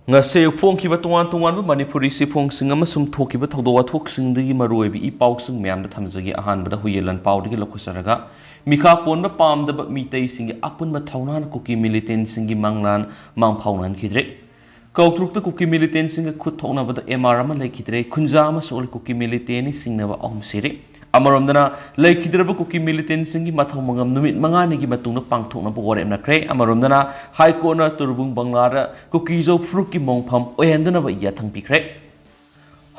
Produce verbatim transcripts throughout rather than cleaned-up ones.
ꯉꯁꯤ ꯐꯣꯡꯈꯤꯕ ꯇꯣꯉꯥꯟ ꯇꯣꯉꯥꯟꯕ ꯃꯅꯤꯄꯨꯔꯤ ꯆꯦꯐꯣꯡꯁꯤꯡ ꯑꯃꯁꯨꯡ ꯊꯣꯛꯈꯤꯕ ꯊꯧꯗꯣꯛ ꯋꯥꯊꯣꯛꯁꯤꯡꯗꯒꯤ ꯃꯔꯨꯑꯣꯏꯕ ꯏ ꯄꯥꯎꯁꯤꯡ ꯃꯌꯥꯝꯗ ꯊꯝꯖꯒꯦ꯫ ꯑꯍꯥꯟꯕꯗ ꯍꯨꯏꯌꯦꯟ ꯂꯥꯟꯄꯥꯎꯗꯒꯤ ꯂꯧꯈꯠꯆꯔꯒ, ꯃꯤꯈꯥ ꯄꯣꯟꯕ ꯄꯥꯝꯗꯕ ꯃꯤꯇꯩꯁꯤꯡꯒꯤ ꯑꯄꯨꯟꯕ ꯊꯧꯅꯥꯅ ꯀꯨꯀꯤ ꯃꯤꯂꯤꯇꯦꯟꯁꯤꯡꯒꯤ ꯃꯪꯂꯥꯟ ꯃꯥꯡ ꯐꯥꯎꯅꯍꯟꯈꯤꯗ꯭ꯔꯦ꯫ ꯀꯧꯇ꯭ꯔꯨꯛꯇ ꯀꯨꯀꯤ ꯃꯤꯂꯤꯇꯦꯟꯁꯤꯡꯒ ꯈꯨꯠ ꯊꯣꯛꯅꯕꯗ ꯑꯦꯝ ꯑꯥꯔ ꯑꯃ ꯂꯩꯈꯤꯗ꯭ꯔꯦ꯫ ꯈꯨꯟꯖꯥ ꯑꯃ ꯁꯣꯛꯂꯦ꯫ ꯀꯨꯀꯤ ꯃꯤꯂꯤꯇꯦꯟꯅꯤ ꯁꯤꯡꯅꯕ ꯑꯍꯨꯝ ꯁꯤꯔꯦ꯫ ꯑꯃꯔꯣꯝꯗꯅ, ꯂꯩꯈꯤꯗ꯭ꯔꯕ ꯀꯨꯀꯤ ꯃꯤꯂꯤꯇꯦꯟꯁꯤꯡꯒꯤ ꯃꯊꯧ ꯃꯉꯝ ꯅꯨꯃꯤꯠ ꯃꯉꯥꯅꯤꯒꯤ ꯃꯇꯨꯡꯗ ꯄꯥꯡꯊꯣꯛꯅꯕ ꯋꯥꯔꯦꯞꯅꯈ꯭ꯔꯦ꯫ ꯑꯃꯔꯣꯝꯗꯅ, ꯍꯥꯏ ꯀꯣꯔꯠꯅ ꯇꯨꯔꯕꯨꯡ ꯕꯪꯂꯥꯗ ꯀꯨꯀꯤꯖꯧ ꯐꯨꯔꯨꯞꯀꯤ ꯃꯣꯡꯐꯝ ꯑꯣꯏꯍꯟꯗꯅꯕ ꯌꯥꯊꯪ ꯄꯤꯈ꯭ꯔꯦ꯫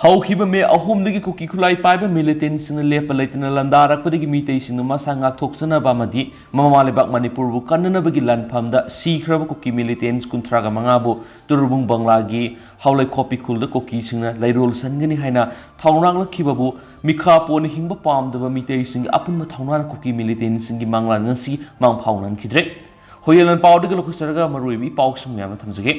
ꯍꯧꯈꯤꯕ ꯃꯦ ꯑꯍꯨꯝꯗꯒꯤ ꯀꯨꯀꯤ ꯈꯨꯠꯂꯥꯏ ꯄꯥꯏꯕ ꯃꯤꯂꯤꯇꯦꯟꯁꯤꯡꯅ ꯂꯦꯞꯄ ꯂꯩꯇꯅ ꯂꯥꯟꯗꯥꯔꯛꯄꯗꯒꯤ ꯃꯤꯇꯩꯁꯤꯡꯅ ꯃꯁꯥ ꯉꯥꯛꯊꯣꯛꯆꯅꯕ ꯑꯃꯗꯤ ꯃꯃꯥ ꯂꯩꯕꯥꯛ ꯃꯅꯤꯄꯨꯔꯕꯨ ꯀꯟꯅꯅꯕꯒꯤ ꯂꯥꯟꯐꯝꯗ ꯁꯤꯈ꯭ꯔꯕ ꯀꯨꯀꯤ ꯃꯤꯂꯤꯇꯦꯟꯁ ꯀꯨꯟꯊ꯭ꯔꯥꯒ ꯃꯉꯥꯕꯨ ꯇꯨꯔꯕꯨꯡ ꯕꯪꯂꯥꯒꯤ ꯍꯥꯎꯂꯩꯈꯣꯛꯄꯤ ꯈꯨꯜꯗ ꯀꯨꯀꯤꯁꯤꯡꯅ ꯂꯩꯔꯣꯜ ꯁꯟꯒꯅꯤ ꯍꯥꯏꯅ ꯊꯧꯔꯥꯡꯂꯛꯈꯤꯕꯕꯨ ꯃꯤꯈꯥ ꯄꯣꯟꯅ ꯍꯤꯡꯕ ꯄꯥꯝꯗꯕ ꯃꯤꯇꯩꯁꯤꯡꯒꯤ ꯑꯄꯨꯟꯕ ꯊꯧꯅꯥꯅ ꯀꯨꯀꯤ ꯃꯤꯂꯤꯇꯦꯟꯁꯤꯡꯒꯤ ꯃꯪꯂꯥꯟ ꯉꯁꯤ ꯃꯥꯡ ꯐꯥꯎꯅꯍꯟꯈꯤꯗ꯭ꯔꯦ꯫ ꯍꯨꯏꯌꯦꯟ ꯂꯥꯟꯄꯥꯎꯗꯒꯤ ꯂꯧꯈꯠꯆꯔꯒ ꯃꯔꯨꯑꯣꯏꯕ ꯏ ꯄꯥꯎꯁꯤꯡ ꯃꯌꯥꯝ ꯑꯃ ꯊꯝꯖꯒꯦ꯫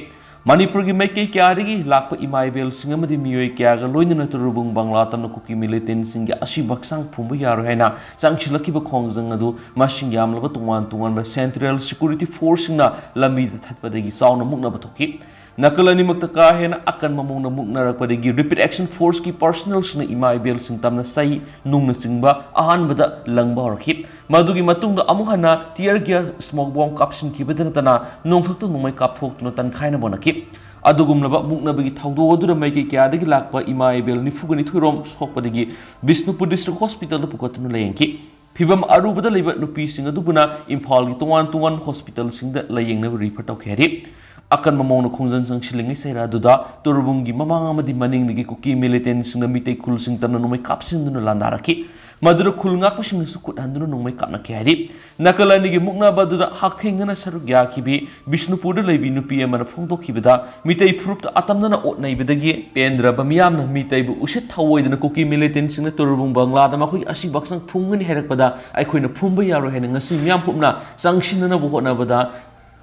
ꯃꯅꯤꯄꯨꯔꯒꯤ ꯃꯥꯏꯀꯩ ꯀꯌꯥꯗꯒꯤ ꯂꯥꯛꯄ ꯏꯃꯥ ꯏꯕꯦꯜꯁꯤꯡ ꯑꯃꯗꯤ ꯃꯤꯑꯣꯏ ꯀꯌꯥꯒ ꯂꯣꯏꯅꯅ ꯇꯨꯔꯕꯨꯡ ꯕꯪꯂꯥ ꯇꯝꯅ ꯀꯨꯀꯤ ꯃꯤꯂꯤꯇꯦꯟꯁꯤꯡꯒꯤ ꯑꯁꯤꯕ ꯍꯛꯆꯥꯡ ꯐꯨꯝꯕ ꯌꯥꯔꯣꯏ ꯍꯥꯏꯅ ꯆꯪꯁꯤꯜꯂꯛꯈꯤꯕ ꯈꯣꯡꯖꯪ ꯑꯗꯨ ꯃꯁꯤꯡ ꯌꯥꯝꯂꯕ ꯇꯣꯉꯥꯟ ꯇꯣꯉꯥꯟꯕ ꯁꯦꯟꯇ꯭ꯔꯦꯜ ꯁꯦꯀ꯭ꯌꯨꯔꯤꯇꯤ ꯐꯣꯔꯁꯁꯤꯡꯅ ꯂꯝꯕꯤꯗ ꯊꯠꯄꯗꯒꯤ ꯆꯥꯎꯅ ꯃꯨꯛꯅꯕ ꯊꯣꯛꯈꯤ꯫ ꯅꯥꯀꯜ ꯑꯅꯤꯃꯛꯇ ꯀꯥ ꯍꯦꯟꯅ ꯑꯀꯟꯕ ꯃꯑꯣꯡꯗ ꯃꯨꯛꯅꯔꯛꯄꯗꯒꯤ ꯔꯦꯄꯤꯗ ꯑꯦꯛꯁꯟ ꯐꯣꯔꯁꯀꯤ ꯄꯔꯁꯅꯦꯜꯁꯤꯡꯅ ꯏꯃꯥ ꯏꯕꯦꯜꯁꯤꯡ ꯇꯝꯅ ꯆꯩ, ꯅꯨꯡꯅꯆꯤꯡꯕ ꯑꯍꯥꯟꯕꯗ ꯂꯪꯕ ꯍꯧꯔꯛꯈꯤ꯫ ꯃꯗꯨꯒꯤ ꯃꯇꯨꯡꯗ ꯑꯃꯨꯛ ꯍꯟꯅ tear gas, smoke bomb ꯀꯥꯞꯁꯤꯟꯈꯤꯕꯗꯅ ꯅꯣꯡꯊꯛꯇ ꯅꯣꯡꯃꯩ ꯀꯥꯞꯊꯣꯛꯇꯨꯅ ꯇꯟꯈꯥꯏꯅꯕ ꯍꯣꯠꯅꯈꯤ꯫ ꯑꯗꯨꯒꯨꯝꯂꯕ ꯃꯨꯛꯅꯕꯒꯤ ꯊꯧꯗꯣꯛ ꯑꯗꯨꯗ ꯃꯥꯏꯀꯩ ꯀꯌꯥꯗꯒꯤ ꯂꯥꯛꯄ ꯏꯃꯥ ꯏꯕꯦꯜ ꯅꯤꯐꯨꯒ ꯅꯤꯊꯣꯏ ꯔꯣꯝ ꯁꯣꯛꯄꯗꯒꯤ ꯕꯤꯁꯅꯨꯄꯨꯔ ꯗꯤꯁꯇ꯭ꯔꯤꯛ ꯍꯣꯁꯄꯤꯇꯥꯜꯗ ꯄꯨꯈꯠꯇꯨꯅ ꯂꯥꯌꯦꯡꯈꯤ꯫ ꯐꯤꯚꯝ ꯑꯔꯨꯕꯗ ꯂꯩꯕ ꯅꯨꯄꯤꯁꯤꯡ ꯑꯗꯨꯕꯨꯅ ꯏꯝꯐꯥꯜꯒꯤ ꯇꯣꯉꯥꯟ ꯇꯣꯉꯥꯟꯕ ꯍꯣꯁꯄꯤꯇꯥꯜꯁꯤꯡꯗ ꯂꯥꯌꯦꯡꯅꯕ ꯔꯤꯐꯔ ꯇꯧꯈꯤ ꯍꯥꯏꯔꯤ꯫ ꯑꯀꯟꯕ ꯃꯑꯣꯡꯗ ꯈꯣꯡꯖꯪ ꯆꯪꯁꯤꯜꯂꯤꯉꯩ ꯆꯩꯔꯥꯗꯨꯗ ꯇꯨꯔꯕꯨꯡꯒꯤ ꯃꯃꯥꯡ ꯑꯃꯗꯤ ꯃꯅꯤꯡꯗꯒꯤ ꯀꯨꯀꯤ ꯃꯤꯂꯤꯇꯦꯟꯁꯤꯡꯅ ꯃꯤꯇꯩ ꯈꯨꯜꯁꯤꯡ ꯇꯝꯅ ꯅꯣꯡꯃꯩ ꯀꯥꯞꯁꯤꯟꯗꯨꯅ ꯂꯥꯟꯗꯥꯔꯛꯈꯤ꯫ ꯃꯗꯨꯗ ꯈꯨꯜ ꯉꯥꯛꯄꯁꯤꯡꯅꯁꯨ ꯈꯨꯠ ꯍꯟꯗꯨꯅ ꯅꯣꯡꯃꯩ ꯀꯥꯞꯅꯈꯤ ꯍꯥꯏꯔꯤ꯫ ꯅꯥꯀꯜ ꯑꯅꯤꯒꯤ ꯃꯨꯛꯅꯕ ꯑꯗꯨꯗ ꯍꯛꯊꯦꯡꯅꯅ ꯁꯔꯨꯛ ꯌꯥꯈꯤꯕꯤ ꯕꯤꯁꯅꯨꯄꯨꯔꯗ ꯂꯩꯕꯤ ꯅꯨꯄꯤ ꯑꯃꯅ ꯐꯣꯡꯗꯣꯛꯈꯤꯕꯗ, ꯃꯤꯇꯩ ꯐꯨꯔꯨꯞꯇ ꯑꯇꯝꯅꯅ ꯑꯣꯠ ꯅꯩꯕꯗꯒꯤ ꯄꯦꯟꯗ꯭ꯔꯕ ꯃꯤꯌꯥꯝꯅ ꯃꯤꯇꯩꯕꯨ ꯎꯁꯤꯠ ꯊꯑꯣꯏꯗꯅ ꯀꯨꯀꯤ ꯃꯤꯂꯤꯇꯦꯟꯁꯤꯡꯅ ꯇꯨꯔꯕꯨꯡ ꯕꯪꯂꯥꯗ ꯃꯈꯣꯏꯒꯤ ꯑꯁꯤꯕ ꯍꯛꯆꯥꯡ ꯐꯨꯝꯒꯅꯤ ꯍꯥꯏꯔꯛꯄꯗ ꯑꯩꯈꯣꯏꯅ ꯐꯨꯝꯕ ꯌꯥꯔꯣꯏ ꯍꯥꯏꯅ ꯉꯁꯤ ꯃꯤꯌꯥꯝ ꯄꯨꯝꯅ ꯆꯪꯁꯤꯟꯅꯅꯕ ꯍꯣꯠꯅꯕꯗ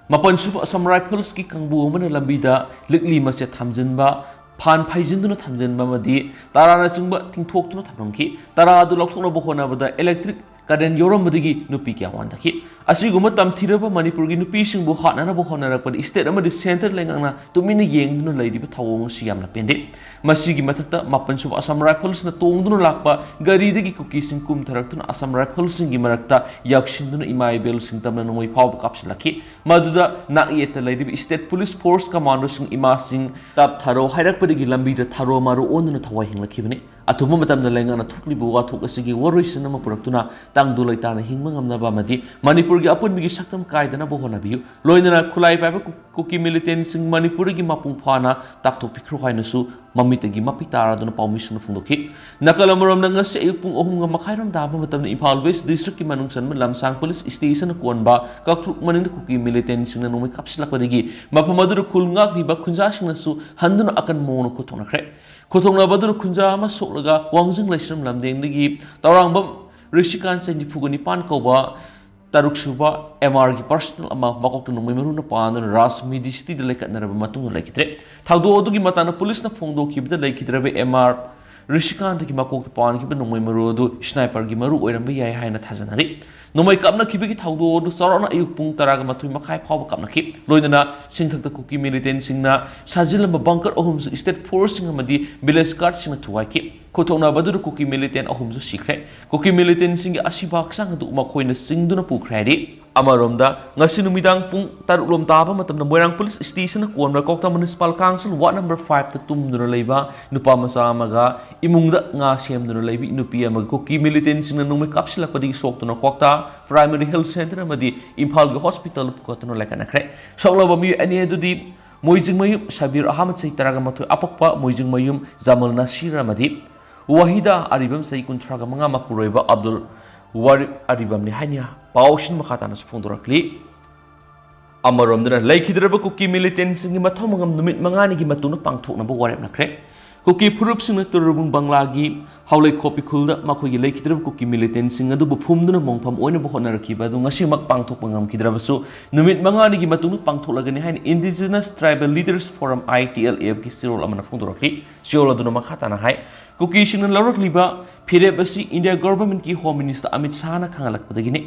ꯃꯥꯄꯟ ꯁꯨꯕ ꯑꯁꯥꯝ ꯔꯥꯏꯐꯜꯁꯀꯤ ꯀꯥꯡꯕꯨ ꯑꯃꯅ ꯂꯝꯕꯤꯗ ꯂꯤꯛꯂꯤ ꯃꯆꯦꯠ ꯊꯝꯖꯤꯟꯕ, ꯐꯥꯟ ꯐꯩꯖꯤꯟꯗꯨꯅ ꯊꯝꯖꯤꯟꯕ ꯑꯃꯗꯤ ꯇꯔꯥꯅꯆꯤꯡꯕ ꯇꯤꯡꯊꯣꯛꯇꯨꯅ ꯊꯝꯂꯝꯈꯤ꯫ ꯇꯔꯥ ꯑꯗꯨ ꯂꯧꯊꯣꯛꯅꯕ ꯍꯣꯠꯅꯕꯗ ꯏꯂꯦꯛꯇ꯭ꯔꯤꯛ ꯀꯔꯦꯟ ꯌꯧꯔꯝꯕꯗꯒꯤ ꯅꯨꯄꯤ ꯀꯌꯥ ꯋꯥꯟꯊꯈꯤ꯫ ꯑꯁꯤꯒꯨꯝꯕ ꯇꯝꯊꯤꯔꯕ ꯃꯅꯤꯄꯨꯔꯒꯤ ꯅꯨꯄꯤꯁꯤꯡꯕꯨ ꯍꯥꯠꯅꯅꯕ ꯍꯣꯠꯅꯔꯛꯄꯗ state ꯑꯃꯗꯤ centre ꯂꯩꯉꯥꯛꯅ ꯇꯨꯃꯤꯟꯅ ꯌꯦꯡꯗꯨꯅ ꯂꯩꯔꯤꯕ ꯊꯧꯑꯣꯡ ꯑꯁꯤ ꯌꯥꯝꯅ ꯄꯦꯟꯗꯦ꯫ ꯃꯁꯤꯒꯤ ꯃꯊꯛꯇ ꯃꯥꯄꯟ ꯁꯨꯕ Assam Riflesꯅ ꯇꯣꯡꯗꯨꯅ ꯂꯥꯛꯄ ꯒꯥꯔꯤꯗꯒꯤ ꯀꯨꯀꯤꯁꯤꯡ ꯀꯨꯝꯊꯔꯛꯇꯨꯅ Assam Riflesꯁꯤꯡꯒꯤ ꯃꯔꯛꯇ ꯌꯥꯎꯁꯤꯟꯗꯨꯅ ꯏꯃꯥ ꯏꯕꯦꯜꯁꯤꯡ ꯇꯝꯅ ꯅꯣꯡꯃꯩ ꯐꯥꯎꯕ ꯀꯥꯞꯁꯤꯜꯂꯛꯈꯤ꯫ ꯃꯗꯨꯗ ꯅꯥꯛꯌꯦꯠꯇ ꯂꯩꯔꯤꯕ state police force commandoꯁꯤꯡ ꯏꯃꯥꯁꯤꯡ ꯇꯞꯊꯔꯣ ꯍꯥꯏꯔꯛꯄꯗꯒꯤ ꯂꯝꯕꯤꯗ ꯊꯔꯣ ꯃꯥꯔꯣ ꯑꯣꯟꯗꯨꯅ ꯊꯋꯥꯏ ꯍꯤꯡꯂꯛꯈꯤꯕꯅꯤ꯫ ꯑꯊꯨꯕ ꯃꯇꯝꯗ ꯂꯩꯉꯥꯛꯅ ꯊꯣꯛꯂꯤꯕ ꯋꯥꯊꯣꯛ ꯑꯁꯤꯒꯤ ꯋꯥꯔꯣꯏꯁꯤꯟ ꯑꯃ ꯄꯨꯔꯛꯇꯨꯅ ꯇꯪꯗꯨ ꯂꯩꯇꯥꯅ ꯍꯤꯡꯕ ꯉꯝꯅꯕ ꯑꯃꯗꯤ ꯃꯅꯤꯄꯨꯔꯒꯤ ꯑꯄꯨꯟꯕꯒꯤ ꯁꯛꯇꯝ ꯀꯥꯏꯗꯅꯕ ꯍꯣꯠꯅꯕꯤꯌꯨ꯫ ꯂꯣꯏꯅꯅ ꯈꯨꯠꯂꯥꯏ ꯄꯥꯏꯕ ꯀꯨ-, ꯀꯨꯀꯤ militantꯁꯤꯡ ꯃꯅꯤꯄꯨꯔꯗꯒꯤ ꯃꯄꯨꯡ ꯐꯥꯅ ꯇꯥꯛꯊꯣꯛꯄꯤꯈ꯭ꯔꯣ ꯍꯥꯏꯅꯁꯨ ꯃꯃꯤꯠꯇꯒꯤ ꯃꯄꯤ ꯇꯥꯔꯗꯨꯅ ꯄꯥꯎꯃꯤꯁꯤꯡꯅ ꯐꯣꯡꯗꯣꯛꯈꯤ꯫ ꯅꯥꯀꯜ ꯑꯃꯔꯣꯝꯗ ꯉꯁꯤ ꯑꯌꯨꯛ ꯄꯨꯡ ꯑꯍꯨꯝꯒ ꯃꯈꯥꯏꯔꯣꯝ ꯇꯥꯕ ꯃꯇꯝꯗ ꯏꯝꯐꯥꯜ West Districtꯀꯤ ꯃꯅꯨꯡ ꯆꯟꯕ ꯂꯝꯁꯥꯡ police stationꯅ ꯀꯣꯟꯕ ꯀꯛꯊ꯭ꯔꯨꯛ ꯃꯅꯤꯡꯗ ꯀꯨꯀꯤ militantꯁꯤꯡꯅ ꯅꯣꯡꯃꯩ ꯀꯥꯞꯁꯤꯜꯂꯛꯄꯗꯒꯤ ꯃꯐꯝ ꯑꯗꯨꯗ ꯈꯨꯜ ꯉꯥꯛꯂꯤꯕ ꯈꯨꯟꯖꯥꯁꯤꯡꯅꯁꯨ ꯍꯟꯗꯨꯅ ꯑꯀꯟꯕ ꯃꯑꯣꯡꯗ ꯈꯨꯠꯊꯣꯛꯅꯈ꯭ꯔꯦ꯫ ꯈꯨꯠꯊꯣꯛꯅꯕ ꯑꯗꯨꯗ ꯈꯨꯟꯖꯥ ꯑꯃ ꯁꯣꯛꯂꯒ ꯋꯥꯡꯖꯤꯡ ꯂꯩꯁ꯭ꯔꯝ ꯂꯝꯗꯦꯡꯗꯒꯤ ꯇꯧꯔꯥꯡꯕꯝ ꯔꯤꯁꯤꯀꯥꯟ ꯆꯍꯤ ꯅꯤꯐꯨꯒ ꯅꯤꯄꯥꯟ ꯀꯧꯕ ꯇꯔꯨꯛ ꯁꯨꯕ MRꯒꯤ personnel ꯑꯃ ꯃꯀꯣꯛꯇ ꯅꯣꯡꯃꯩ ꯃꯔꯨꯅ ꯄꯥꯟꯗꯨꯅ ꯔꯥꯖꯃꯤꯗꯤ cityꯗ ꯂꯩꯈꯠꯅꯔꯕ ꯃꯇꯨꯡꯗ ꯂꯩꯈꯤꯗ꯭ꯔꯦ꯫ ꯊꯧꯗꯣꯛ ꯑꯗꯨꯒꯤ ꯃꯇꯥꯡꯗ policeꯅ ꯐꯣꯡꯗꯣꯛꯈꯤꯕꯗ ꯂꯩꯈꯤꯗ꯭ꯔꯕ MR ꯔꯤꯁꯤꯀꯥꯟꯇꯒꯤ ꯃꯀꯣꯛꯇ ꯄꯥꯟꯈꯤꯕ ꯅꯣꯡꯃꯩ ꯃꯔꯨ ꯑꯗꯨ sniperꯒꯤ ꯃꯔꯨ ꯑꯣꯏꯔꯝꯕ ꯌꯥꯏ ꯍꯥꯏꯅ ꯊꯥꯖꯅꯔꯤ꯫ ꯅꯣꯡꯃꯩ ꯀꯥꯞꯅꯈꯤꯕꯒꯤ ꯊꯧꯗꯣꯛ ꯑꯗꯨ ꯆꯥꯎꯔꯥꯛꯅ ꯑꯌꯨꯛ ꯄꯨꯡ ꯇꯔꯥꯒ ꯃꯥꯊꯣꯏ ꯃꯈꯥꯏ ꯐꯥꯎꯕ ꯀꯥꯞꯅꯈꯤ꯫ ꯂꯣꯏꯅꯅ ꯁꯤꯡꯊꯛꯇ ꯀꯨꯀꯤ militantꯁꯤꯡꯅ ꯁꯥꯖꯤꯜꯂꯝꯕ bunker ꯑꯍꯨꯝꯁꯨ state forceꯁꯤꯡ ꯑꯃꯗꯤ village guardꯁꯤꯡꯅ ꯊꯨꯒꯥꯏꯈꯤ꯫ ꯈꯨꯠꯊꯣꯛꯅꯕ ꯑꯗꯨꯗ ꯀꯨꯀꯤ militant ꯑꯍꯨꯝꯁꯨ ꯁꯤꯈ꯭ꯔꯦ꯫ ꯀꯨꯀꯤ militantꯁꯤꯡꯒꯤ ꯑꯁꯤꯕ ꯍꯛꯆꯥꯡ ꯑꯗꯨ ꯃꯈꯣꯏꯅ ꯆꯤꯡꯗꯨꯅ ꯄꯨꯈ꯭ꯔꯦ ꯍꯥꯏꯔꯤ꯫ ꯑꯃꯔꯣꯝꯗ, ꯉꯁꯤ ꯅꯨꯃꯤꯗꯥꯡ ꯄꯨꯡ ꯇꯔꯨꯛ ꯂꯣꯝ ꯇꯥꯕ ꯃꯇꯝꯗ ꯃꯣꯏꯔꯥꯡ police stationꯅ ꯀꯣꯟꯕ ꯀ꯭ꯋꯥꯛꯇꯥ municipal council ward number fiveꯇ ꯇꯨꯝꯗꯨꯅ ꯂꯩꯕ ꯅꯨꯄꯥ ꯃꯆꯥ ꯑꯃꯒ ꯏꯃꯨꯡꯗ ꯉꯥ ꯁꯦꯝꯗꯨꯅ ꯂꯩꯕꯤ ꯅꯨꯄꯤ ꯑꯃꯒ ꯀꯨꯀꯤ militantꯁꯤꯡꯅ ꯅꯣꯡꯃꯩ ꯀꯥꯞꯁꯤꯜꯂꯛꯄꯗꯒꯤ ꯁꯣꯛꯇꯨꯅ ꯀ꯭ꯋꯥꯛꯇꯥ primary health centre ꯑꯃꯗꯤ ꯏꯝꯐꯥꯜꯒꯤ hospitalꯗ ꯄꯨꯈꯠꯇꯨꯅ ꯂꯩꯈꯠꯅꯈ꯭ꯔꯦ꯫ ꯁꯣꯛꯂꯕ ꯃꯤꯑꯣꯏ ꯑꯅꯤ ꯑꯗꯨꯗꯤ ꯃꯣꯏꯖꯤꯡꯃꯌꯨꯝ ꯁꯕꯤꯔ ꯑꯍꯃꯗ ꯆꯍꯤ ꯇꯔꯥꯒ ꯃꯥꯊꯣꯏ ꯑꯄꯣꯛꯄ ꯃꯣꯏꯖꯤꯡꯃꯌꯨꯝ ꯖꯃꯜ ꯅꯁꯤꯔ ꯑꯃꯗꯤ ꯋꯥꯍꯤꯗꯥ ꯑꯔꯤꯕꯝ ꯆꯍꯤ ꯀꯨꯟꯊ꯭ꯔꯥꯒ ꯃꯉꯥ ꯃꯄꯨꯔꯣꯏꯕ ꯑꯕꯗꯨꯜ ꯋꯥꯔꯤꯕ ꯑꯔꯤꯕꯝꯅꯤ ꯍꯥꯏꯅ ꯄꯥꯎꯁꯤꯡ ꯃꯈꯥ ꯇꯥꯅꯁꯨ ꯐꯣꯡꯗꯣꯔꯛꯂꯤ꯫ ꯑꯃꯔꯣꯝꯗꯅ ꯂꯩꯈꯤꯗ꯭ꯔꯕ ꯀꯨꯀꯤ militantꯁꯤꯡꯒꯤ ꯃꯊꯧ ꯃꯉꯝ ꯅꯨꯃꯤꯠ ꯃꯉꯥꯅꯤꯒꯤ ꯃꯇꯨꯡꯗ ꯄꯥꯡꯊꯣꯛꯅꯕ ꯋꯥꯔꯦꯞꯅꯈ꯭ꯔꯦ꯫ ꯀꯨꯀꯤ ꯐꯨꯔꯨꯞꯁꯤꯡꯅ ꯇꯨꯔꯨꯕꯨꯡ ꯕꯪꯂꯥꯒꯤ ꯍꯥꯎꯂꯩꯈꯣꯛ ꯄꯤꯈꯨꯜꯗ ꯃꯈꯣꯏꯒꯤ ꯂꯩꯈꯤꯗ꯭ꯔꯕ ꯀꯨꯀꯤ militantꯁꯤꯡ ꯑꯗꯨꯕꯨ ꯐꯨꯝꯗꯨꯅ ꯃꯣꯡꯐꯝ ꯑꯣꯏꯅꯕ ꯍꯣꯠꯅꯔꯛꯈꯤꯕ ꯑꯗꯨ ꯉꯁꯤꯃꯛ ꯄꯥꯡꯊꯣꯛꯄ ꯉꯝꯈꯤꯗ꯭ꯔꯕꯁꯨ ꯅꯨꯃꯤꯠ ꯃꯉꯥꯅꯤꯒꯤ ꯃꯇꯨꯡꯗ ꯄꯥꯡꯊꯣꯛꯂꯒꯅꯤ ꯍꯥꯏꯅ Indigenous Tribal Leaders Forum, ITLFꯀꯤ ꯆꯦꯔꯣꯜ ꯑꯃꯅ ꯐꯣꯡꯗꯣꯔꯛꯈꯤ꯫ ꯆꯦꯔꯣꯜ ꯑꯗꯨꯅ ꯃꯈꯥ ꯇꯥꯅ ꯍꯥꯏ, ꯀꯨꯀꯤꯁꯤꯡꯅ ꯂꯧꯔꯛꯂꯤꯕ ꯐꯤꯔꯦꯞ ꯑꯁꯤ ꯏꯟꯗꯤꯌꯥ ꯒꯣꯚꯔꯟꯃꯦꯟꯠꯀꯤ ꯍꯣꯝ ꯃꯤꯅꯤꯁꯇꯔ ꯑꯃꯤꯠ ꯁꯥꯍꯅ ꯈꯪꯍꯜꯂꯛꯄꯗꯒꯤꯅꯤ꯫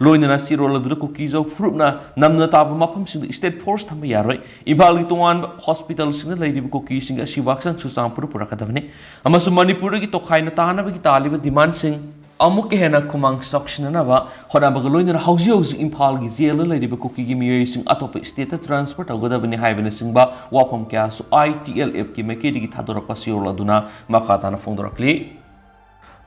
ꯂꯣꯏꯅꯅ ꯆꯦꯔꯣꯜ ꯑꯗꯨꯗ ꯀꯨꯀꯤ ꯖꯧ ꯐꯨꯔꯨꯞꯅ ꯅꯝꯅ ꯇꯥꯕ ꯃꯐꯝꯁꯤꯡꯗ ꯁ꯭ꯇꯦꯠ ꯐꯣꯔꯁ ꯊꯝꯕ ꯌꯥꯔꯣꯏ, ꯏꯝꯐꯥꯜꯒꯤ ꯇꯣꯉꯥꯟꯕ ꯍꯣꯁꯄꯤꯇꯥꯜꯁꯤꯡꯗ ꯂꯩꯔꯤꯕ ꯀꯨꯀꯤꯁꯤꯡꯒꯤ ꯑꯁꯤꯕ ꯍꯛꯆꯥꯡꯁꯨ ꯆꯥꯝꯄꯨꯔ ꯄꯨꯔꯛꯀꯗꯕꯅꯤ ꯑꯃꯁꯨꯡ ꯃꯅꯤꯄꯨꯔꯗꯒꯤ ꯇꯣꯈꯥꯏꯅ ꯇꯥꯅꯕꯒꯤ ꯇꯥꯜꯂꯤꯕ ꯗꯤꯃꯥꯟꯁꯤꯡ ꯑꯃꯨꯛꯀ ꯍꯦꯟꯅ ꯈꯨꯃꯥꯡ ꯆꯥꯎꯁꯤꯟꯅꯅꯕ ꯍꯣꯠꯅꯕꯒ ꯂꯣꯏꯅꯅ ꯍꯧꯖꯤꯛ ꯍꯧꯖꯤꯛ ꯏꯝꯐꯥꯜꯒꯤ ꯖꯦꯜꯗ ꯂꯩꯔꯤꯕ ꯀꯨꯀꯤꯒꯤ ꯃꯤꯑꯣꯏꯁꯤꯡ ꯑꯇꯣꯞꯄ ꯁ꯭ꯇꯦꯠꯇ ꯇ꯭ꯔꯥꯟꯁꯐꯔ ꯇꯧꯒꯗꯕꯅꯤ ꯍꯥꯏꯕꯅꯆꯤꯡꯕ ꯋꯥꯐꯝ ꯀꯌꯥꯁꯨ ꯑꯥꯏ ꯇꯤ ꯑꯦꯜ ꯑꯦꯐꯀꯤ ꯃꯥꯏꯀꯩꯗꯒꯤ ꯊꯥꯗꯣꯔꯛꯄ ꯆꯦꯔꯣꯜ ꯑꯗꯨꯅ ꯃꯈꯥ ꯇꯥꯅ ꯐꯣꯡꯗꯣꯔꯛꯂꯤ꯫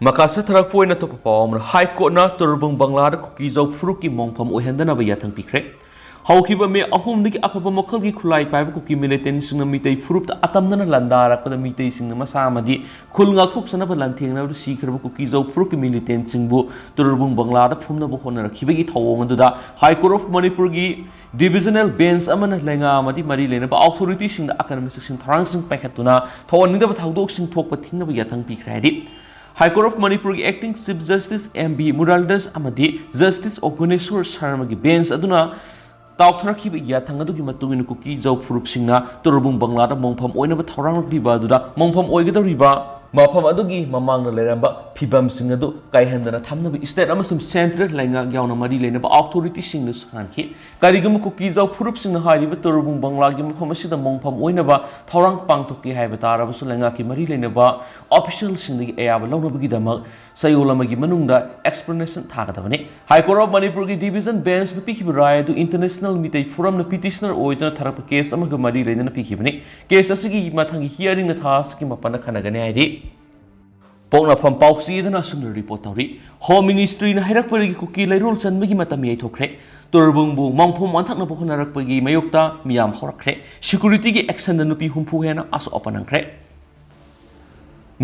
ꯃꯈꯥ ꯆꯠꯊꯔꯛꯄ ꯑꯣꯏꯅ ꯑꯇꯣꯞꯄ ꯄꯥꯎ ꯑꯃꯅ, ꯍꯥꯏ ꯀꯣꯔꯠꯅ ꯇꯨꯔꯕꯨꯡ ꯕꯪꯂꯥꯗ ꯀꯨꯀꯤ ꯖꯧ ꯐꯨꯔꯨꯞꯀꯤ ꯃꯣꯡꯐꯝ ꯑꯣꯏꯍꯟꯗꯅꯕ ꯌꯥꯊꯪ ꯄꯤꯈ꯭ꯔꯦ꯫ ꯍꯧꯈꯤꯕ ꯃꯦ ꯑꯍꯨꯝꯗꯒꯤ ꯑꯐꯕ ꯃꯈꯜꯒꯤ ꯈꯨꯠꯂꯥꯏ ꯄꯥꯏꯕ ꯀꯨꯀꯤ ꯃꯤꯂꯤꯇꯦꯟꯁꯤꯡꯅ ꯃꯤꯇꯩ ꯐꯨꯔꯨꯞꯇ ꯑꯇꯝꯅꯅ ꯂꯥꯟꯗꯥꯔꯛꯄꯗ ꯃꯤꯇꯩꯁꯤꯡꯅ ꯃꯁꯥ ꯑꯃꯗꯤ ꯈꯨꯜ ꯉꯥꯛꯊꯣꯛꯆꯅꯕ ꯂꯥꯟꯊꯦꯡꯅꯕꯗ ꯁꯤꯈ꯭ꯔꯕ ꯀꯨꯀꯤ ꯖꯧ ꯐꯨꯔꯨꯞꯀꯤ ꯃꯤꯂꯤꯇꯦꯟꯁꯤꯡꯕꯨ ꯇꯨꯔꯕꯨꯡ ꯕꯪꯂꯥꯗ ꯐꯨꯝꯅꯕ ꯍꯣꯠꯅꯔꯛꯈꯤꯕꯒꯤ ꯊꯧꯑꯣꯡ ꯑꯗꯨꯗ ꯍꯥꯏ ꯀꯣꯔꯠ ꯑꯣꯐ ꯃꯅꯤꯄꯨꯔꯒꯤ ꯗꯤꯚꯤꯖꯅꯦꯜ ꯕꯦꯟꯆ ꯑꯃꯅ ꯂꯩꯉꯥꯛ ꯑꯃꯗꯤ ꯃꯔꯤ ꯂꯩꯅꯕ ꯑꯣꯊꯣꯔꯤꯇꯤꯁꯤꯡꯗ ꯑꯀꯟꯕ ꯆꯦꯛꯁꯤꯟ ꯊꯧꯔꯥꯡꯁꯤꯡ ꯄꯥꯏꯈꯠꯇꯨꯅ ꯊꯧꯑꯣꯟꯅꯤꯡꯗꯕ ꯊꯧꯗꯣꯛꯁꯤꯡ ꯊꯣꯛꯄ ꯊꯤꯡꯅꯕ ꯌꯥꯊꯪ ꯄꯤꯈ꯭ꯔꯦ ꯍꯥꯏꯔꯤ꯫ ꯍꯥꯏ ꯀꯣꯔꯠ ꯑꯣꯐ ꯃꯅꯤꯄꯨꯔꯒꯤ acting chief justice M B Muraradas ꯑꯃꯗꯤ ꯖꯁꯇꯤꯁ ꯑꯣꯒꯨꯅꯦꯁꯣꯔ ꯁꯔꯃꯒꯤ ꯕꯦꯟꯆ ꯑꯗꯨꯅ ꯇꯥꯎꯊꯔꯛꯈꯤꯕ ꯌꯥꯊꯪ ꯑꯗꯨꯒꯤ ꯃꯇꯨꯡ ꯏꯟꯅ ꯀꯨꯀꯤ ꯖꯧ ꯐꯨꯔꯨꯞꯁꯤꯡꯅ ꯇꯨꯔꯕꯨꯡ ꯕꯪꯂꯥꯗ ꯃꯣꯡꯐꯝ ꯑꯣꯏꯅꯕ ꯊꯧꯔꯥꯡꯂꯛꯂꯤꯕ ꯑꯗꯨꯗ ꯃꯣꯡꯐꯝ ꯑꯣꯏꯒꯗꯧꯔꯤꯕ ꯃꯐꯝ ꯑꯗꯨꯒꯤ ꯃꯃꯥꯡꯗ ꯂꯩꯔꯝꯕ ꯐꯤꯕꯝꯁꯤꯡ ꯑꯗꯨ ꯀꯥꯏꯍꯟꯗꯅ ꯊꯝꯅꯕ ꯁ꯭ꯇꯦꯠ ꯑꯃꯁꯨꯡ ꯁꯦꯟꯇ꯭ꯔꯦꯜ ꯂꯩꯉꯥꯛ ꯌꯥꯎꯅ ꯃꯔꯤ ꯂꯩꯅꯕ ꯑꯣꯊꯣꯔꯤꯇꯤꯁꯤꯡꯅꯁꯨ ꯍꯥꯏꯈꯤ꯫ ꯀꯔꯤꯒꯨꯝꯕ ꯀꯨꯀꯤ ꯖꯧ ꯐꯨꯔꯨꯞꯁꯤꯡꯅ ꯍꯥꯏꯔꯤꯕ ꯇꯨꯔꯕꯨꯡ ꯕꯪꯂꯥꯒꯤ ꯃꯐꯝ ꯑꯁꯤꯗ ꯃꯣꯡꯐꯝ ꯑꯣꯏꯅꯕ ꯊꯧꯔꯥꯡ ꯄꯥꯡꯊꯣꯛꯀꯦ ꯍꯥꯏꯕ ꯇꯥꯔꯕꯁꯨ ꯂꯩꯉꯥꯛꯀꯤ ꯃꯔꯤ ꯂꯩꯅꯕ ꯑꯣꯐꯤꯁꯤꯌꯦꯜꯁꯤꯡꯗꯒꯤ ꯑꯌꯥꯕ ꯂꯧꯅꯕꯒꯤꯗꯃꯛ ꯆꯌꯣꯜ ꯑꯃꯒꯤ ꯃꯅꯨꯡꯗ ꯑꯦꯛꯁꯄ꯭ꯂꯦꯅꯦꯁꯟ ꯊꯥꯒꯗꯕꯅꯤ꯫ ꯍꯥꯏ ꯀꯣꯔꯠ ꯑꯣꯐ ꯃꯅꯤꯄꯨꯔꯒꯤ ꯗꯤꯚꯤꯖꯟ ꯕꯦꯟꯆꯅ ꯄꯤꯈꯤꯕ ꯔꯥꯏ ꯑꯗꯨ ꯏꯟꯇꯔꯅꯦꯁꯅꯦꯜ ꯃꯤꯇꯩ ꯐꯣꯔꯝꯅ ꯄꯤꯇꯤꯁꯅꯔ ꯑꯣꯏꯗꯨꯅ ꯊꯥꯔꯛꯄ ꯀꯦꯁ ꯑꯃꯒ ꯃꯔꯤ ꯂꯩꯅꯅ ꯄꯤꯈꯤꯕꯅꯤ꯫ ꯀꯦꯁ ꯑꯁꯤꯒꯤ ꯃꯊꯪꯒꯤ ꯍꯤꯌꯥꯔꯤꯡꯅ ꯊꯥ ꯑꯁꯤꯒꯤ ꯃꯥꯄꯟꯗ ꯈꯟꯅꯒꯅꯤ ꯍꯥꯏꯔꯤ꯫ ꯄꯣꯛꯅꯐꯝ ꯄꯥꯎꯆꯦꯗꯅ ꯑꯁꯨꯝꯅ ꯔꯤꯄꯣꯔꯠ ꯇꯧꯔꯤ꯫ ꯍꯣꯝ ꯃꯤꯅꯤꯁꯇ꯭ꯔꯤꯅ ꯍꯥꯏꯔꯛꯄꯗꯒꯤ ꯀꯨꯀꯤ ꯂꯩꯔꯣꯜ ꯆꯟꯕꯒꯤ ꯃꯇꯝ ꯌꯩꯊꯣꯛꯈ꯭ꯔꯦ꯫ ꯇꯨꯔꯕꯨꯡꯕꯨ ꯃꯣꯡꯐꯝ ꯑꯣꯟꯊꯣꯛꯅꯕ ꯍꯣꯠꯅꯔꯛꯄꯒꯤ ꯃꯥꯌꯣꯛꯇ ꯃꯤꯌꯥꯝ ꯍꯧꯔꯛꯈ꯭ꯔꯦ꯫ ꯁꯦꯀ꯭ꯌꯨꯔꯤꯇꯤꯒꯤ ꯑꯦꯛꯁꯟꯗ ꯅꯨꯄꯤ ꯍꯨꯝꯐꯨ ꯍꯦꯟꯅ ꯑꯁꯣꯛ ꯑꯄꯟ ꯅꯪꯈ꯭ꯔꯦ꯫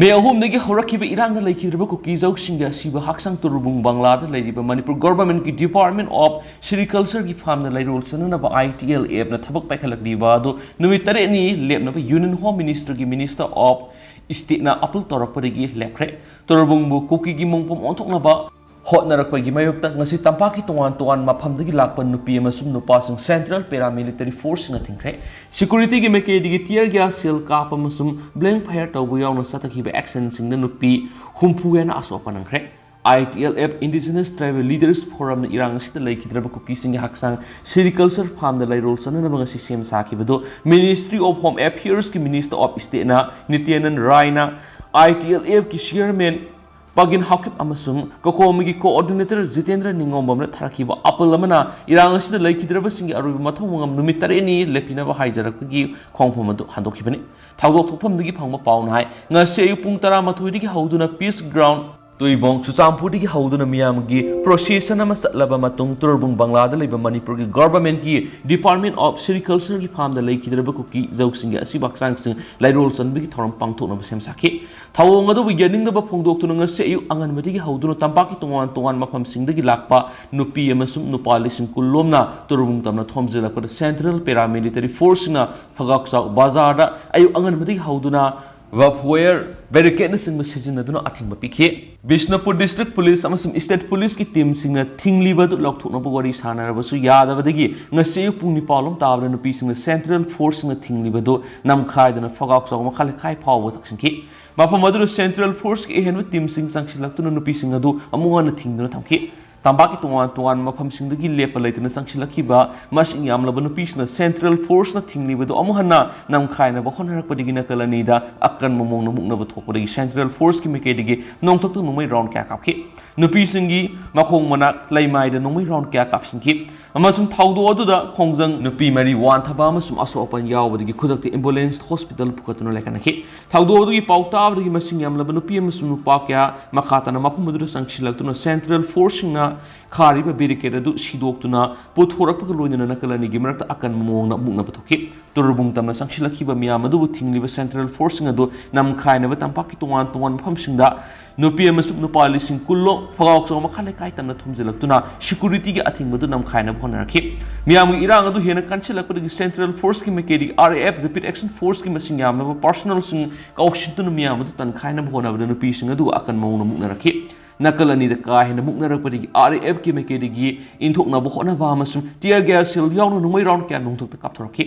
ꯃꯦ ꯑꯍꯨꯝꯗꯒꯤ ꯍꯧꯔꯛꯈꯤꯕ ꯏꯔꯥꯡꯅ ꯂꯩꯈꯤꯗ꯭ꯔꯕ ꯀꯨꯀꯤ ꯖꯧꯁꯤꯡꯒꯤ ꯑꯁꯤꯕ ꯍꯛꯆꯥꯡ ꯇꯨꯔꯕꯨꯡ ꯕꯪꯂꯥꯗ ꯂꯩꯔꯤꯕ ꯃꯅꯤꯄꯨꯔ ꯒꯣꯚꯔꯟꯃꯦꯟꯠꯀꯤ ꯗꯤꯄꯥꯔꯠꯃꯦꯟꯠ ꯑꯣꯐ ꯁꯤꯔꯤꯀꯜꯆꯔꯒꯤ ꯐꯥꯝꯗ ꯂꯩꯔꯣꯜ ꯆꯟꯅꯅꯕ ꯑꯥꯏ ꯇꯤ ꯑꯦꯜ ꯑꯦꯐꯅ ꯊꯕꯛ ꯄꯥꯏꯈꯠꯂꯛꯂꯤꯕ ꯑꯗꯨ ꯅꯨꯃꯤꯠ ꯇꯔꯦꯠꯅꯤ ꯂꯦꯞꯅꯕ ꯌꯨꯅꯤꯌꯟ ꯍꯣꯝ ꯃꯤꯅꯤꯁꯇꯔꯒꯤ ꯃꯤꯅꯤꯁꯇꯔ ꯑꯣꯐ ꯁ꯭ꯇꯦꯠꯅ ꯑꯄꯤꯜ ꯇꯧꯔꯛꯄꯗꯒꯤ ꯂꯦꯞꯈ꯭ꯔꯦ꯫ ꯇꯨꯔꯕꯨꯡꯕꯨ ꯀꯨꯀꯤꯒꯤ ꯃꯣꯡꯐꯝ ꯑꯣꯟꯊꯣꯛꯅꯕ ꯍꯣꯠꯅꯔꯛꯄꯒꯤ ꯃꯥꯌꯣꯛꯇ ꯉꯁꯤ ꯇꯝꯄꯥꯛꯀꯤ ꯇꯣꯉꯥꯟ ꯇꯣꯉꯥꯟꯕ ꯃꯐꯝꯗꯒꯤ ꯂꯥꯛꯄ ꯅꯨꯄꯤ ꯑꯃꯁꯨꯡ ꯅꯨꯄꯥꯁꯤꯡ Central Paramilitary Forceꯁꯤꯡꯅ ꯊꯤꯡꯈ꯭ꯔꯦ꯫ Securityꯒꯤ ꯃꯥꯏꯀꯩꯗꯒꯤ tear gas shell ꯀꯥꯞꯄ ꯑꯃꯁꯨꯡ blank fire ꯇꯧꯕ ꯌꯥꯎꯅ ꯆꯠꯊꯈꯤꯕ actionꯁꯤꯡꯗ ꯅꯨꯄꯤ ꯍꯨꯝꯐꯨ ꯍꯦꯟꯅ ꯑꯁꯣꯛ ꯑꯄꯟ ꯅꯪꯈ꯭ꯔꯦ꯫ I T L F Indigenous Tribal Leaders Forumꯅ ꯏꯔꯥꯡ ꯑꯁꯤꯗ ꯂꯩꯈꯤꯗ꯭ꯔꯕ ꯀꯨꯀꯤꯁꯤꯡꯒꯤ ꯍꯛꯆꯥꯡ sericulture farmꯗ ꯂꯩꯔꯣꯜ ꯆꯟꯅꯅꯕ ꯉꯁꯤ ꯁꯦꯝ ꯁꯥꯈꯤꯕꯗꯨ Ministry of Home Affairsꯀꯤ Minister of Stateꯅ ꯅꯤꯇ꯭ꯌꯥꯅꯟ ꯔꯥꯏꯅ, I T L Fꯀꯤ chairman ꯄꯥꯒꯤꯟ Haokip ꯑꯃꯁꯨꯡ ꯀꯣꯀꯣꯃꯤꯒꯤ coordinator ꯖꯤꯇꯦꯟꯗ꯭ꯔ ꯅꯤꯉꯣꯝꯕꯝꯅ ꯊꯥꯔꯛꯈꯤꯕ ꯑꯄꯜ ꯑꯃꯅ ꯏꯔꯥꯡ ꯑꯁꯤꯗ ꯂꯩꯈꯤꯗ꯭ꯔꯕꯁꯤꯡꯒꯤ ꯑꯔꯣꯏꯕ ꯃꯊꯧ ꯃꯉꯝ ꯅꯨꯃꯤꯠ ꯇꯔꯦꯠꯅꯤ ꯂꯦꯞꯄꯤꯅꯕ ꯍꯥꯏꯖꯔꯛꯄꯒꯤ ꯈꯣꯡꯐꯝ ꯑꯗꯨ ꯍꯟꯗꯣꯛꯈꯤꯕꯅꯤ꯫ ꯊꯧꯗꯣꯛ ꯊꯣꯛꯐꯝꯗꯒꯤ ꯐꯪꯕ ꯄꯥꯎꯅ ꯍꯥꯏ, ꯉꯁꯤ ꯑꯌꯨꯛ ꯄꯨꯡ ꯇꯔꯥꯃꯥꯊꯣꯏꯗꯒꯤ ꯍꯧꯗꯨꯅ Peace Ground ꯇꯨꯏꯕꯣꯡ ꯆꯨꯔꯆꯥꯟꯄꯨꯔꯗꯒꯤ ꯍꯧꯗꯨꯅ ꯃꯤꯌꯥꯝꯒꯤ procession ꯑꯃ ꯆꯠꯂꯕ ꯃꯇꯨꯡ ꯇꯨꯔꯕꯨꯡ ꯕꯪꯂꯥꯗ ꯂꯩꯕ ꯃꯅꯤꯄꯨꯔꯒꯤ governmentꯀꯤ Department of Sericultureꯒꯤ farmꯗ ꯂꯩꯈꯤꯗ꯭ꯔꯕ ꯀꯨꯀꯤ ꯖꯧꯁꯤꯡꯒꯤ ꯑꯁꯤꯕ ꯍꯛꯆꯥꯡꯁꯤꯡ ꯂꯩꯔꯣꯜ ꯆꯟꯕꯒꯤ ꯊꯧꯔꯝ ꯄꯥꯡꯊꯣꯛꯅꯕ ꯁꯦꯝ ꯁꯥꯈꯤ꯫ ꯊꯧꯑꯣꯡ ꯑꯗꯨꯕꯨ ꯌꯦꯡꯅꯤꯡꯗꯕ ꯐꯣꯡꯗꯣꯛꯇꯨꯅ ꯉꯁꯤ ꯑꯌꯨꯛ ꯑꯉꯟꯕꯗꯒꯤ ꯍꯧꯗꯨꯅ ꯇꯝꯄꯥꯛꯀꯤ ꯇꯣꯉꯥꯟ ꯇꯣꯉꯥꯟꯕ ꯃꯐꯝꯁꯤꯡꯗꯒꯤ ꯂꯥꯛꯄ ꯅꯨꯄꯤ ꯑꯃꯁꯨꯡ ꯅꯨꯄꯥ ꯂꯤꯁꯤꯡ ꯀꯨꯟ ꯂꯣꯝꯅ ꯇꯨꯔꯕꯨꯡ ꯇꯝꯅ ꯊꯣꯝꯖꯤꯜꯂꯛꯄꯗ Central Paramilitary Forceꯁꯤꯡꯅ ꯐꯒꯥꯛꯆꯥꯎ ꯕꯖꯥꯔꯗ ꯑꯌꯨꯛ ꯑꯉꯟꯕꯗꯒꯤ ꯍꯧꯗꯨꯅ barbed wire barricadeꯅꯆꯤꯡꯕ ꯁꯤꯖꯤꯟꯅꯗꯨꯅ ꯑꯊꯤꯡꯕ ꯄꯤꯈꯤ꯫ ꯕꯤꯁꯅꯨꯄꯨꯔ District Police ꯑꯃꯁꯨꯡ State Policeꯀꯤ teamꯁꯤꯡꯅ ꯊꯤꯡꯂꯤꯕ ꯑꯗꯨ ꯂꯧꯊꯣꯛꯅꯕ ꯋꯥꯔꯤ ꯁꯥꯟꯅꯔꯕꯁꯨ ꯌꯥꯗꯕꯗꯒꯤ ꯉꯁꯤ ꯑꯌꯨꯛ ꯄꯨꯡ ꯅꯤꯄꯥꯜ ꯂꯣꯝ ꯇꯥꯕꯗ ꯅꯨꯄꯤꯁꯤꯡꯅ Central Forceꯁꯤꯡꯅ ꯊꯤꯡꯂꯤꯕ ꯑꯗꯨ ꯅꯝꯈꯥꯏꯗꯨꯅ ꯐꯒꯥꯛꯆꯥꯎ ꯃꯈꯥ ꯂꯩꯀꯥꯏ ꯐꯥꯎꯕ ꯇꯛꯁꯤꯟꯈꯤ꯫ ꯃꯐꯝ ꯑꯗꯨꯗ Central Forceꯀꯤ ꯑꯍꯦꯟꯕ teamꯁꯤꯡ ꯆꯪꯁꯤꯜꯂꯛꯇꯨꯅ ꯅꯨꯄꯤꯁꯤꯡ ꯑꯗꯨ ꯑꯃꯨꯛ ꯍꯟꯅ ꯊꯤꯡꯗꯨꯅ ꯊꯝꯈꯤ꯫ ꯇꯝꯄꯥꯛꯀꯤ ꯇꯣꯉꯥꯟ ꯇꯣꯉꯥꯟꯕ ꯃꯐꯝꯁꯤꯡꯗꯒꯤ ꯂꯦꯞꯄ ꯂꯩꯇꯅ ꯆꯪꯁꯤꯜꯂꯛꯈꯤꯕ ꯃꯁꯤꯡ ꯌꯥꯝꯂꯕ ꯅꯨꯄꯤꯁꯤꯡꯅ Central Forceꯅ ꯊꯤꯡꯂꯤꯕꯗꯨ ꯑꯃꯨꯛ ꯍꯟꯅ ꯅꯝꯈꯥꯏꯅꯕ ꯍꯣꯠꯅꯔꯛꯄꯗꯒꯤ ꯅꯥꯀꯜ ꯑꯅꯤꯗ ꯑꯀꯟꯕ ꯃꯑꯣꯡꯗ ꯃꯨꯛꯅꯕ ꯊꯣꯛꯄꯗꯒꯤ Central Forceꯀꯤ ꯃꯥꯏꯀꯩꯗꯒꯤ ꯅꯣꯡꯊꯛꯇ ꯅꯣꯡꯃꯩ round ꯀꯌꯥ ꯀꯥꯞꯈꯤ꯫ ꯅꯨꯄꯤꯁꯤꯡꯒꯤ ꯃꯈꯣꯡ ꯃꯅꯥꯛ ꯂꯩꯃꯥꯏꯗ ꯅꯣꯡꯃꯩ round ꯀꯌꯥ ꯀꯥꯞꯁꯤꯟꯈꯤ꯫ ꯑꯃꯁꯨꯡ ꯊꯧꯗꯣꯛ ꯑꯗꯨꯗ ꯈꯣꯡꯖꯪ ꯅꯨꯄꯤ ꯃꯔꯤ ꯋꯥꯟꯊꯕ ꯑꯃꯁꯨꯡ ꯑꯁꯣꯛ ꯑꯄꯟ ꯌꯥꯎꯕꯗꯒꯤ ꯈꯨꯗꯛꯇ ambulance hospital ꯄꯨꯈꯠꯇꯨꯅ ꯂꯩꯈꯠꯅꯈꯤ꯫ ꯊꯧꯗꯣꯛ ꯑꯗꯨꯒꯤ ꯄꯥꯎ ꯇꯥꯕꯗꯒꯤ ꯃꯁꯤꯡ ꯌꯥꯝꯂꯕ ꯅꯨꯄꯤ ꯑꯃꯁꯨꯡ ꯅꯨꯄꯥ ꯀꯌꯥ ꯃꯈꯥ ꯇꯥꯅ ꯃꯐꯝ ꯑꯗꯨꯗ ꯆꯪꯁꯤꯜꯂꯛꯇꯨꯅ Central Forceꯁꯤꯡꯅ ꯈꯥꯔꯤꯕ barricade ꯑꯗꯨ ꯁꯤꯗꯣꯛꯇꯨꯅ ꯄꯨꯊꯣꯔꯛꯄꯒ ꯂꯣꯏꯅꯅ ꯅꯥꯀꯜ ꯑꯅꯤꯒꯤ ꯃꯔꯛꯇ ꯑꯀꯟꯕ ꯃꯑꯣꯡꯗ ꯃꯨꯛꯅꯕ ꯊꯣꯛꯈꯤ꯫ ꯇꯨꯔꯕꯨꯡ ꯇꯝꯅ ꯆꯪꯁꯤꯜꯂꯛꯈꯤꯕ ꯃꯤꯌꯥꯝ ꯑꯗꯨꯕꯨ ꯊꯤꯡꯂꯤꯕ Central Forceꯁꯤꯡ ꯑꯗꯨ ꯅꯝꯈꯥꯏꯅꯕ ꯇꯝꯄꯥꯛꯀꯤ ꯇꯣꯉꯥꯟ ꯇꯣꯉꯥꯟꯕ ꯃꯐꯝꯁꯤꯡꯗ ꯅꯨꯄꯤ ꯑꯃꯁꯨꯡ ꯅꯨꯄꯥ ꯂꯤꯁꯤꯡ ꯀꯨꯟ ꯂꯣꯝ ꯐꯒꯥꯎꯆꯥꯎ ꯃꯈꯥ ꯂꯩꯀꯥꯏ ꯇꯝꯅ ꯊꯣꯝꯖꯤꯜꯂꯛꯇꯨꯅ securityꯒꯤ ꯑꯊꯤꯡꯕꯗꯨ ꯅꯝꯈꯥꯏꯅꯕ ꯍꯣꯠꯅꯔꯛꯈꯤ꯫ ꯃꯤꯌꯥꯝꯒꯤ ꯏꯔꯥꯡ ꯑꯗꯨ ꯍꯦꯟꯅ ꯀꯟꯁꯤꯜꯂꯛꯄꯗꯒꯤ Central Forceꯀꯤ ꯃꯥꯏꯀꯩꯗꯒꯤ R A F Rapid Action Forceꯀꯤ ꯃꯁꯤꯡ ꯌꯥꯝꯂꯕ personnelꯁꯤꯡ ꯀꯧꯁꯤꯟꯗꯨꯅ ꯃꯤꯌꯥꯝ ꯑꯗꯨ ꯇꯟꯈꯥꯏꯅꯕ ꯍꯣꯠꯅꯕꯗ ꯅꯨꯄꯤꯁꯤꯡ ꯑꯗꯨ ꯑꯀꯟꯕ ꯃꯑꯣꯡꯗ ꯃꯨꯛꯅꯔꯛꯈꯤ꯫ ꯅꯥꯀꯜ ꯑꯅꯤꯗ ꯀꯥ ꯍꯦꯟꯅ ꯃꯨꯛꯅꯔꯛꯄꯗꯒꯤ ꯑꯥꯔ ꯑꯦ ꯑꯦꯐꯀꯤ ꯃꯥꯏꯀꯩꯗꯒꯤ ꯏꯟꯊꯣꯛꯅꯕ ꯍꯣꯠꯅꯕ ꯑꯃꯁꯨꯡ tear gas shell ꯌꯥꯎꯅ ꯅꯣꯡꯃꯩ round ꯀꯌꯥ ꯅꯣꯡꯊꯛꯇ ꯀꯥꯞꯊꯣꯔꯛꯈꯤ꯫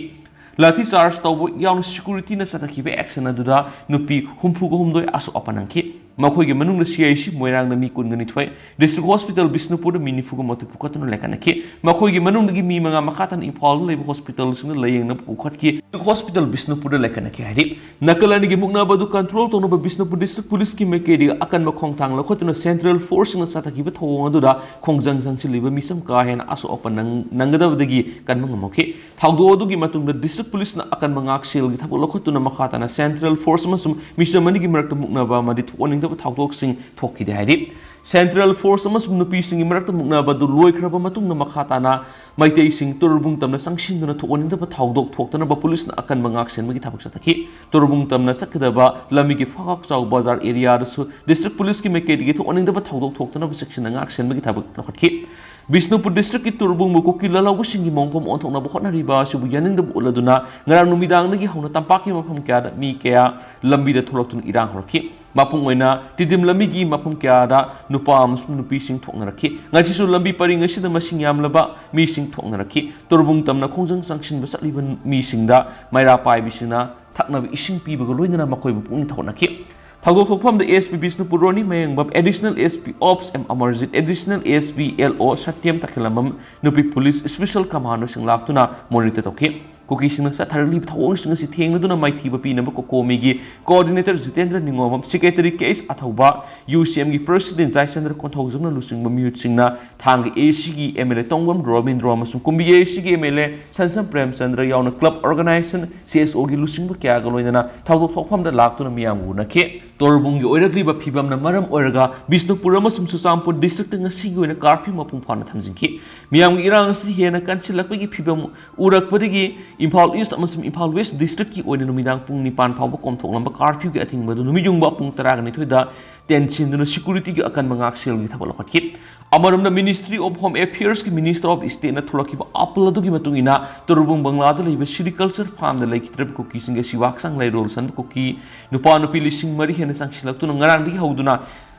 ꯂꯥꯊꯤ ꯆꯥꯔꯖ ꯇꯧꯕ ꯌꯥꯎꯅ ꯁꯦꯀ꯭ꯌꯨꯔꯤꯇꯤꯅ ꯆꯠꯊꯈꯤꯕ action ꯑꯗꯨꯗ ꯅꯨꯄꯤ ꯍꯨꯝꯐꯨꯒ ꯍꯨꯝꯗꯣꯏ ꯑꯁꯣꯛ ꯑꯄꯟ ꯅꯪꯈꯤ꯫ ꯃꯈꯣꯏꯒꯤ ꯃꯅꯨꯡꯗ ꯁꯤ ꯑꯥꯏ ꯁꯤ ꯃꯣꯏꯔꯥꯡꯗ ꯃꯤ ꯀꯨꯟꯒ ꯅꯤꯊꯣꯏ, District Hospital ꯕꯤꯁꯅꯨꯄꯨꯔꯗ ꯃꯤ ꯅꯤꯐꯨꯒ ꯃꯥꯊꯣꯏ ꯄꯨꯈꯠꯇꯨꯅ ꯂꯩꯈꯠꯅꯈꯤ꯫ ꯃꯈꯣꯏꯒꯤ ꯃꯅꯨꯡꯗꯒꯤ ꯃꯤ ꯃꯉꯥ ꯃꯈꯥ ꯇꯥꯅ ꯏꯝꯐꯥꯜꯗ ꯂꯩꯕ ꯍꯣꯁꯄꯤꯇꯥꯜꯁꯤꯡꯗ ꯂꯥꯌꯦꯡꯅꯕ ꯄꯨꯈꯠꯈꯤ꯫ District Hospital ꯕꯤꯁꯅꯨꯄꯨꯔꯗ ꯂꯩꯈꯠꯅꯈꯤ ꯍꯥꯏꯔꯤ꯫ ꯅꯥꯀꯜ ꯑꯅꯤꯒꯤ ꯃꯨꯛꯅꯕ ꯑꯗꯨ control ꯇꯧꯅꯕ ꯕꯤꯁꯅꯨꯄꯨꯔ District Policeꯀꯤ ꯃꯥꯏꯀꯩꯗꯒꯤ ꯑꯀꯟꯕ ꯈꯣꯡꯊꯥꯡ ꯂꯧꯈꯠꯇꯨꯅ Central Forceꯁꯤꯡꯅ ꯆꯠꯊꯈꯤꯕ ꯊꯧꯑꯣꯡ ꯑꯗꯨꯗ ꯈꯣꯡꯖꯪ ꯆꯪꯁꯤꯜꯂꯤꯕ ꯃꯤꯆꯝ ꯀꯥ ꯍꯦꯟꯅ ꯑꯁꯣꯛ ꯑꯄꯟ ꯅꯪ-, ꯅꯪꯒꯗꯕꯗꯒꯤ ꯀꯟꯕ ꯉꯝꯍꯧꯈꯤ꯫ ꯊꯧꯗꯣꯛ ꯑꯗꯨꯒꯤ ꯃꯇꯨꯡꯗ District Policeꯅ ꯑꯀꯟꯕ ꯉꯥꯛꯁꯦꯜꯒꯤ ꯊꯕꯛ ꯂꯧꯈꯠꯇꯨꯅ ꯃꯈꯥ ꯇꯥꯅ Central Force ꯑꯃꯁꯨꯡ ꯃꯤꯆꯝ ꯑꯅꯤꯒꯤ ꯃꯔꯛꯇ ꯃꯨꯛꯅꯕ ꯑꯃꯗꯤ ꯊꯣꯛꯍꯟꯅꯤꯡꯗꯕ ꯊꯧꯗꯣꯛꯁꯤꯡ ꯊꯣꯛꯈꯤꯗꯦ ꯍꯥꯏꯔꯤ꯫ Central Force ꯑꯃꯁꯨꯡ ꯅꯨꯄꯤꯁꯤꯡꯒꯤ ꯃꯔꯛꯇ ꯃꯨꯛꯅꯕ ꯑꯗꯨ ꯂꯣꯏꯈ꯭ꯔꯕ ꯃꯇꯨꯡꯗ ꯃꯈꯥ ꯇꯥꯅ ꯃꯩꯇꯩꯁꯤꯡ ꯇꯣꯔꯕꯨꯡ ꯇꯝꯅ ꯆꯪꯁꯤꯟꯗꯨꯅ ꯊꯣꯛꯍꯟꯅꯤꯡꯗꯕ ꯊꯧꯗꯣꯛ ꯊꯣꯛꯇꯅꯕ ꯄꯨꯂꯤꯁꯅ ꯑꯀꯟꯕ ꯉꯥꯛꯁꯦꯟꯕꯒꯤ ꯊꯕꯛ ꯆꯠꯊꯈꯤ꯫ ꯇꯣꯔꯕꯨꯡ ꯇꯝꯅ ꯆꯠꯀꯗꯕ ꯂꯝꯕꯤꯒꯤ ꯐꯥꯛ ꯆꯥꯎ ꯕꯖꯥꯔ areaꯗꯁꯨ District Policeꯀꯤ ꯃꯥꯏꯀꯩꯗꯒꯤ ꯊꯣꯛꯍꯟꯅꯤꯡꯗꯕ ꯊꯧꯗꯣꯛ ꯊꯣꯛꯇꯅꯕ ꯆꯦꯛꯁꯤꯟꯅ ꯉꯥꯛꯁꯦꯟꯕꯒꯤ ꯊꯕꯛ ꯂꯧꯈꯠꯈꯤ꯫ ꯕꯤꯁꯅꯨꯄꯨꯔ Districtꯀꯤ ꯇꯣꯔꯕꯨꯡꯕꯨ ꯀꯨꯀꯤ ꯂꯥꯜꯍꯧꯕꯁꯤꯡꯒꯤ ꯃꯣꯡꯐꯝ ꯑꯣꯟꯊꯣꯛꯅꯕ ꯍꯣꯠꯅꯔꯤꯕ ꯑꯁꯤꯕꯨ ꯌꯥꯅꯤꯡꯗꯕ ꯎꯠꯂꯗꯨꯅ ꯉꯔꯥꯡ ꯅꯨꯃꯤꯗꯥꯡꯗꯒꯤ ꯍꯧꯅ ꯇꯝꯄꯥꯛꯀꯤ ꯃꯐꯝ ꯀꯌꯥꯗ ꯃꯤ ꯀꯌꯥ ꯂꯝꯕꯤꯗ ꯊꯣꯛꯂꯛꯇꯨꯅ ꯏꯔꯥꯡ ꯍꯧꯔꯛꯈꯤ꯫ ꯃꯄꯨꯡ ꯑꯣꯏꯅ ꯇꯤꯗꯤꯝ ꯂꯝꯕꯤꯒꯤ ꯃꯐꯝ ꯀꯌꯥꯗ ꯅꯨꯄꯥ ꯑꯃꯁꯨꯡ ꯅꯨꯄꯤꯁꯤꯡ ꯊꯣꯛꯅꯔꯛꯈꯤ꯫ ꯉꯁꯤꯁꯨ ꯂꯝꯕꯤ ꯄꯔꯤꯡ ꯑꯁꯤꯗ ꯃꯁꯤꯡ ꯌꯥꯝꯂꯕ ꯃꯤꯁꯤꯡ ꯊꯣꯛꯅꯔꯛꯈꯤ꯫ ꯇꯣꯔꯕꯨꯡ ꯇꯝꯅ ꯈꯣꯡꯖꯪ ꯆꯪꯁꯤꯟꯕ ꯆꯠꯂꯤꯕ ꯃꯤꯁꯤꯡꯗ ꯃꯩꯔꯥ ꯄꯥꯏꯕꯤꯁꯤꯡꯅ ꯊꯛꯅꯕ ꯏꯁꯤꯡ ꯄꯤꯕꯒ ꯂꯣꯏꯅꯅ ꯃꯈꯣꯏꯕꯨ ꯄꯨꯛꯅꯤꯡ ꯊꯧꯒꯠꯅꯈꯤ꯫ ꯊꯧꯗꯣꯛ ꯊꯣꯛꯐꯝꯗ SP ꯕꯤꯁꯅꯨꯄꯨꯔ ꯔꯣꯅꯤ ꯃꯌꯦꯡꯕꯝ, Additional SP Ops M Amarjeet, Additional SP LO ꯁꯇ꯭ꯌꯝ ꯇꯈꯦꯂꯝꯕꯝ, ꯅꯨꯄꯤ ꯄꯨꯂꯤꯁ Special Commandoꯁꯤꯡ ꯂꯥꯛꯇꯨꯅ monitor ꯇꯧꯈꯤ꯫ ꯀꯨꯀꯤꯁꯤꯡꯅ ꯆꯠꯊꯔꯛꯂꯤꯕ ꯊꯧꯑꯣꯡꯁꯤꯡ ꯑꯁꯤ ꯊꯦꯡꯅꯗꯨꯅ ꯃꯥꯏꯊꯤꯕ ꯄꯤꯅꯕ ꯀꯣꯀꯣꯃꯤꯒꯤ Coordinator ꯖꯤꯇꯦꯟꯗ꯭ꯔ ꯅꯤꯉꯣꯝꯕꯝ, Secretary ꯀꯦ ꯑꯦꯁ ꯑꯊꯧꯕ, UCMꯒꯤ President ꯖꯥꯏꯆꯟꯗ꯭ꯔ ꯀꯣꯟꯊꯧꯖꯝꯅ ꯂꯨꯆꯤꯡꯕ ꯃꯤꯍꯨꯠꯁꯤꯡꯅ ꯊꯥꯡꯒ ACꯒꯤ MLA ꯇꯣꯡꯕꯝ ꯔꯣꯕꯤꯟꯗ꯭ꯔꯣ ꯑꯃꯁꯨꯡ ꯀꯨꯝꯕꯤ ACꯒꯤ MLA ꯁꯟꯁꯝ ꯄ꯭ꯔꯦꯝꯆꯟꯗ꯭ꯔ ꯌꯥꯎꯅ club organization, CSOꯒꯤ ꯂꯨꯆꯤꯡꯕ ꯀꯌꯥꯒ ꯂꯣꯏꯅꯅ ꯊꯧꯗꯣꯛ ꯊꯣꯛꯐꯝꯗ ꯂꯥꯛꯇꯨꯅ ꯃꯤꯌꯥꯝꯒ ꯎꯅꯈꯤ꯫ ꯇꯣꯔꯕꯨꯡꯒꯤ ꯑꯣꯏꯔꯛꯂꯤꯕ ꯐꯤꯕꯝꯅ ꯃꯔꯝ ꯑꯣꯏꯔꯒ ꯕꯤꯁꯅꯨꯄꯨꯔ ꯑꯃꯁꯨꯡ ꯆꯨꯔꯆꯥꯟꯄꯨꯔ Districtꯇ ꯉꯁꯤꯒꯤ ꯑꯣꯏꯅ curfew ꯃꯄꯨꯡ ꯐꯥꯅ ꯊꯝꯖꯤꯟꯈꯤ꯫ ꯃꯤꯌꯥꯝꯒꯤ ꯏꯔꯥꯡ ꯑꯁꯤ ꯍꯦꯟꯅ ꯀꯟꯁꯤꯜꯂꯛꯄꯒꯤ ꯐꯤꯕꯝ ꯎꯔꯛꯄꯗꯒꯤ ꯏꯝꯐꯥꯜ East ꯑꯃꯁꯨꯡ ꯏꯝꯐꯥꯜ West Districtꯀꯤ ꯑꯣꯏꯅ ꯅꯨꯃꯤꯗꯥꯡ ꯄꯨꯡ ꯅꯤꯄꯥꯟ ꯐꯥꯎꯕ ꯀꯣꯝꯊꯣꯛꯂꯝꯕ curfewꯒꯤ ꯑꯊꯤꯡꯕ ꯑꯗꯨ ꯅꯨꯃꯤꯠ ꯌꯨꯡꯕ ꯄꯨꯡ ꯇꯔꯥꯒ ꯅꯤꯊꯣꯏꯗ ꯇꯦꯟꯁꯤꯟꯗꯨꯅ securityꯒꯤ ꯑꯀꯟꯕ ꯉꯥꯛꯁꯦꯜꯒꯤ ꯊꯕꯛ ꯂꯧꯈꯠꯈꯤ꯫ ꯑꯃꯔꯣꯝꯗ Ministry of Home Affairsꯀꯤ Minister of Stateꯅ ꯊꯣꯛꯂꯛꯈꯤꯕ ꯑꯥꯄꯜ ꯑꯗꯨꯒꯤ ꯃꯇꯨꯡ ꯏꯟꯅ ꯇꯣꯔꯕꯨꯡ ꯕꯪꯂꯥꯗ ꯂꯩꯕ ꯁꯤꯔꯤꯀꯜꯆꯔ ꯐꯥꯔꯝꯗ ꯂꯩꯈꯤꯗ꯭ꯔꯕ ꯀꯨꯀꯤꯁꯤꯡꯒꯤ ꯑꯁꯤꯕ ꯍꯛꯆꯥꯡ ꯂꯩꯔꯣꯜ ꯁꯟꯕ ꯀꯨꯀꯤ ꯅꯨꯄꯥ ꯅꯨꯄꯤ ꯂꯤꯁꯤꯡ ꯃꯔꯤ ꯍꯦꯟꯅ ꯆꯪꯁꯤꯜꯂꯛꯇꯨꯅ ꯉꯔꯥꯡꯗꯒꯤ ꯍꯧꯗꯨꯅ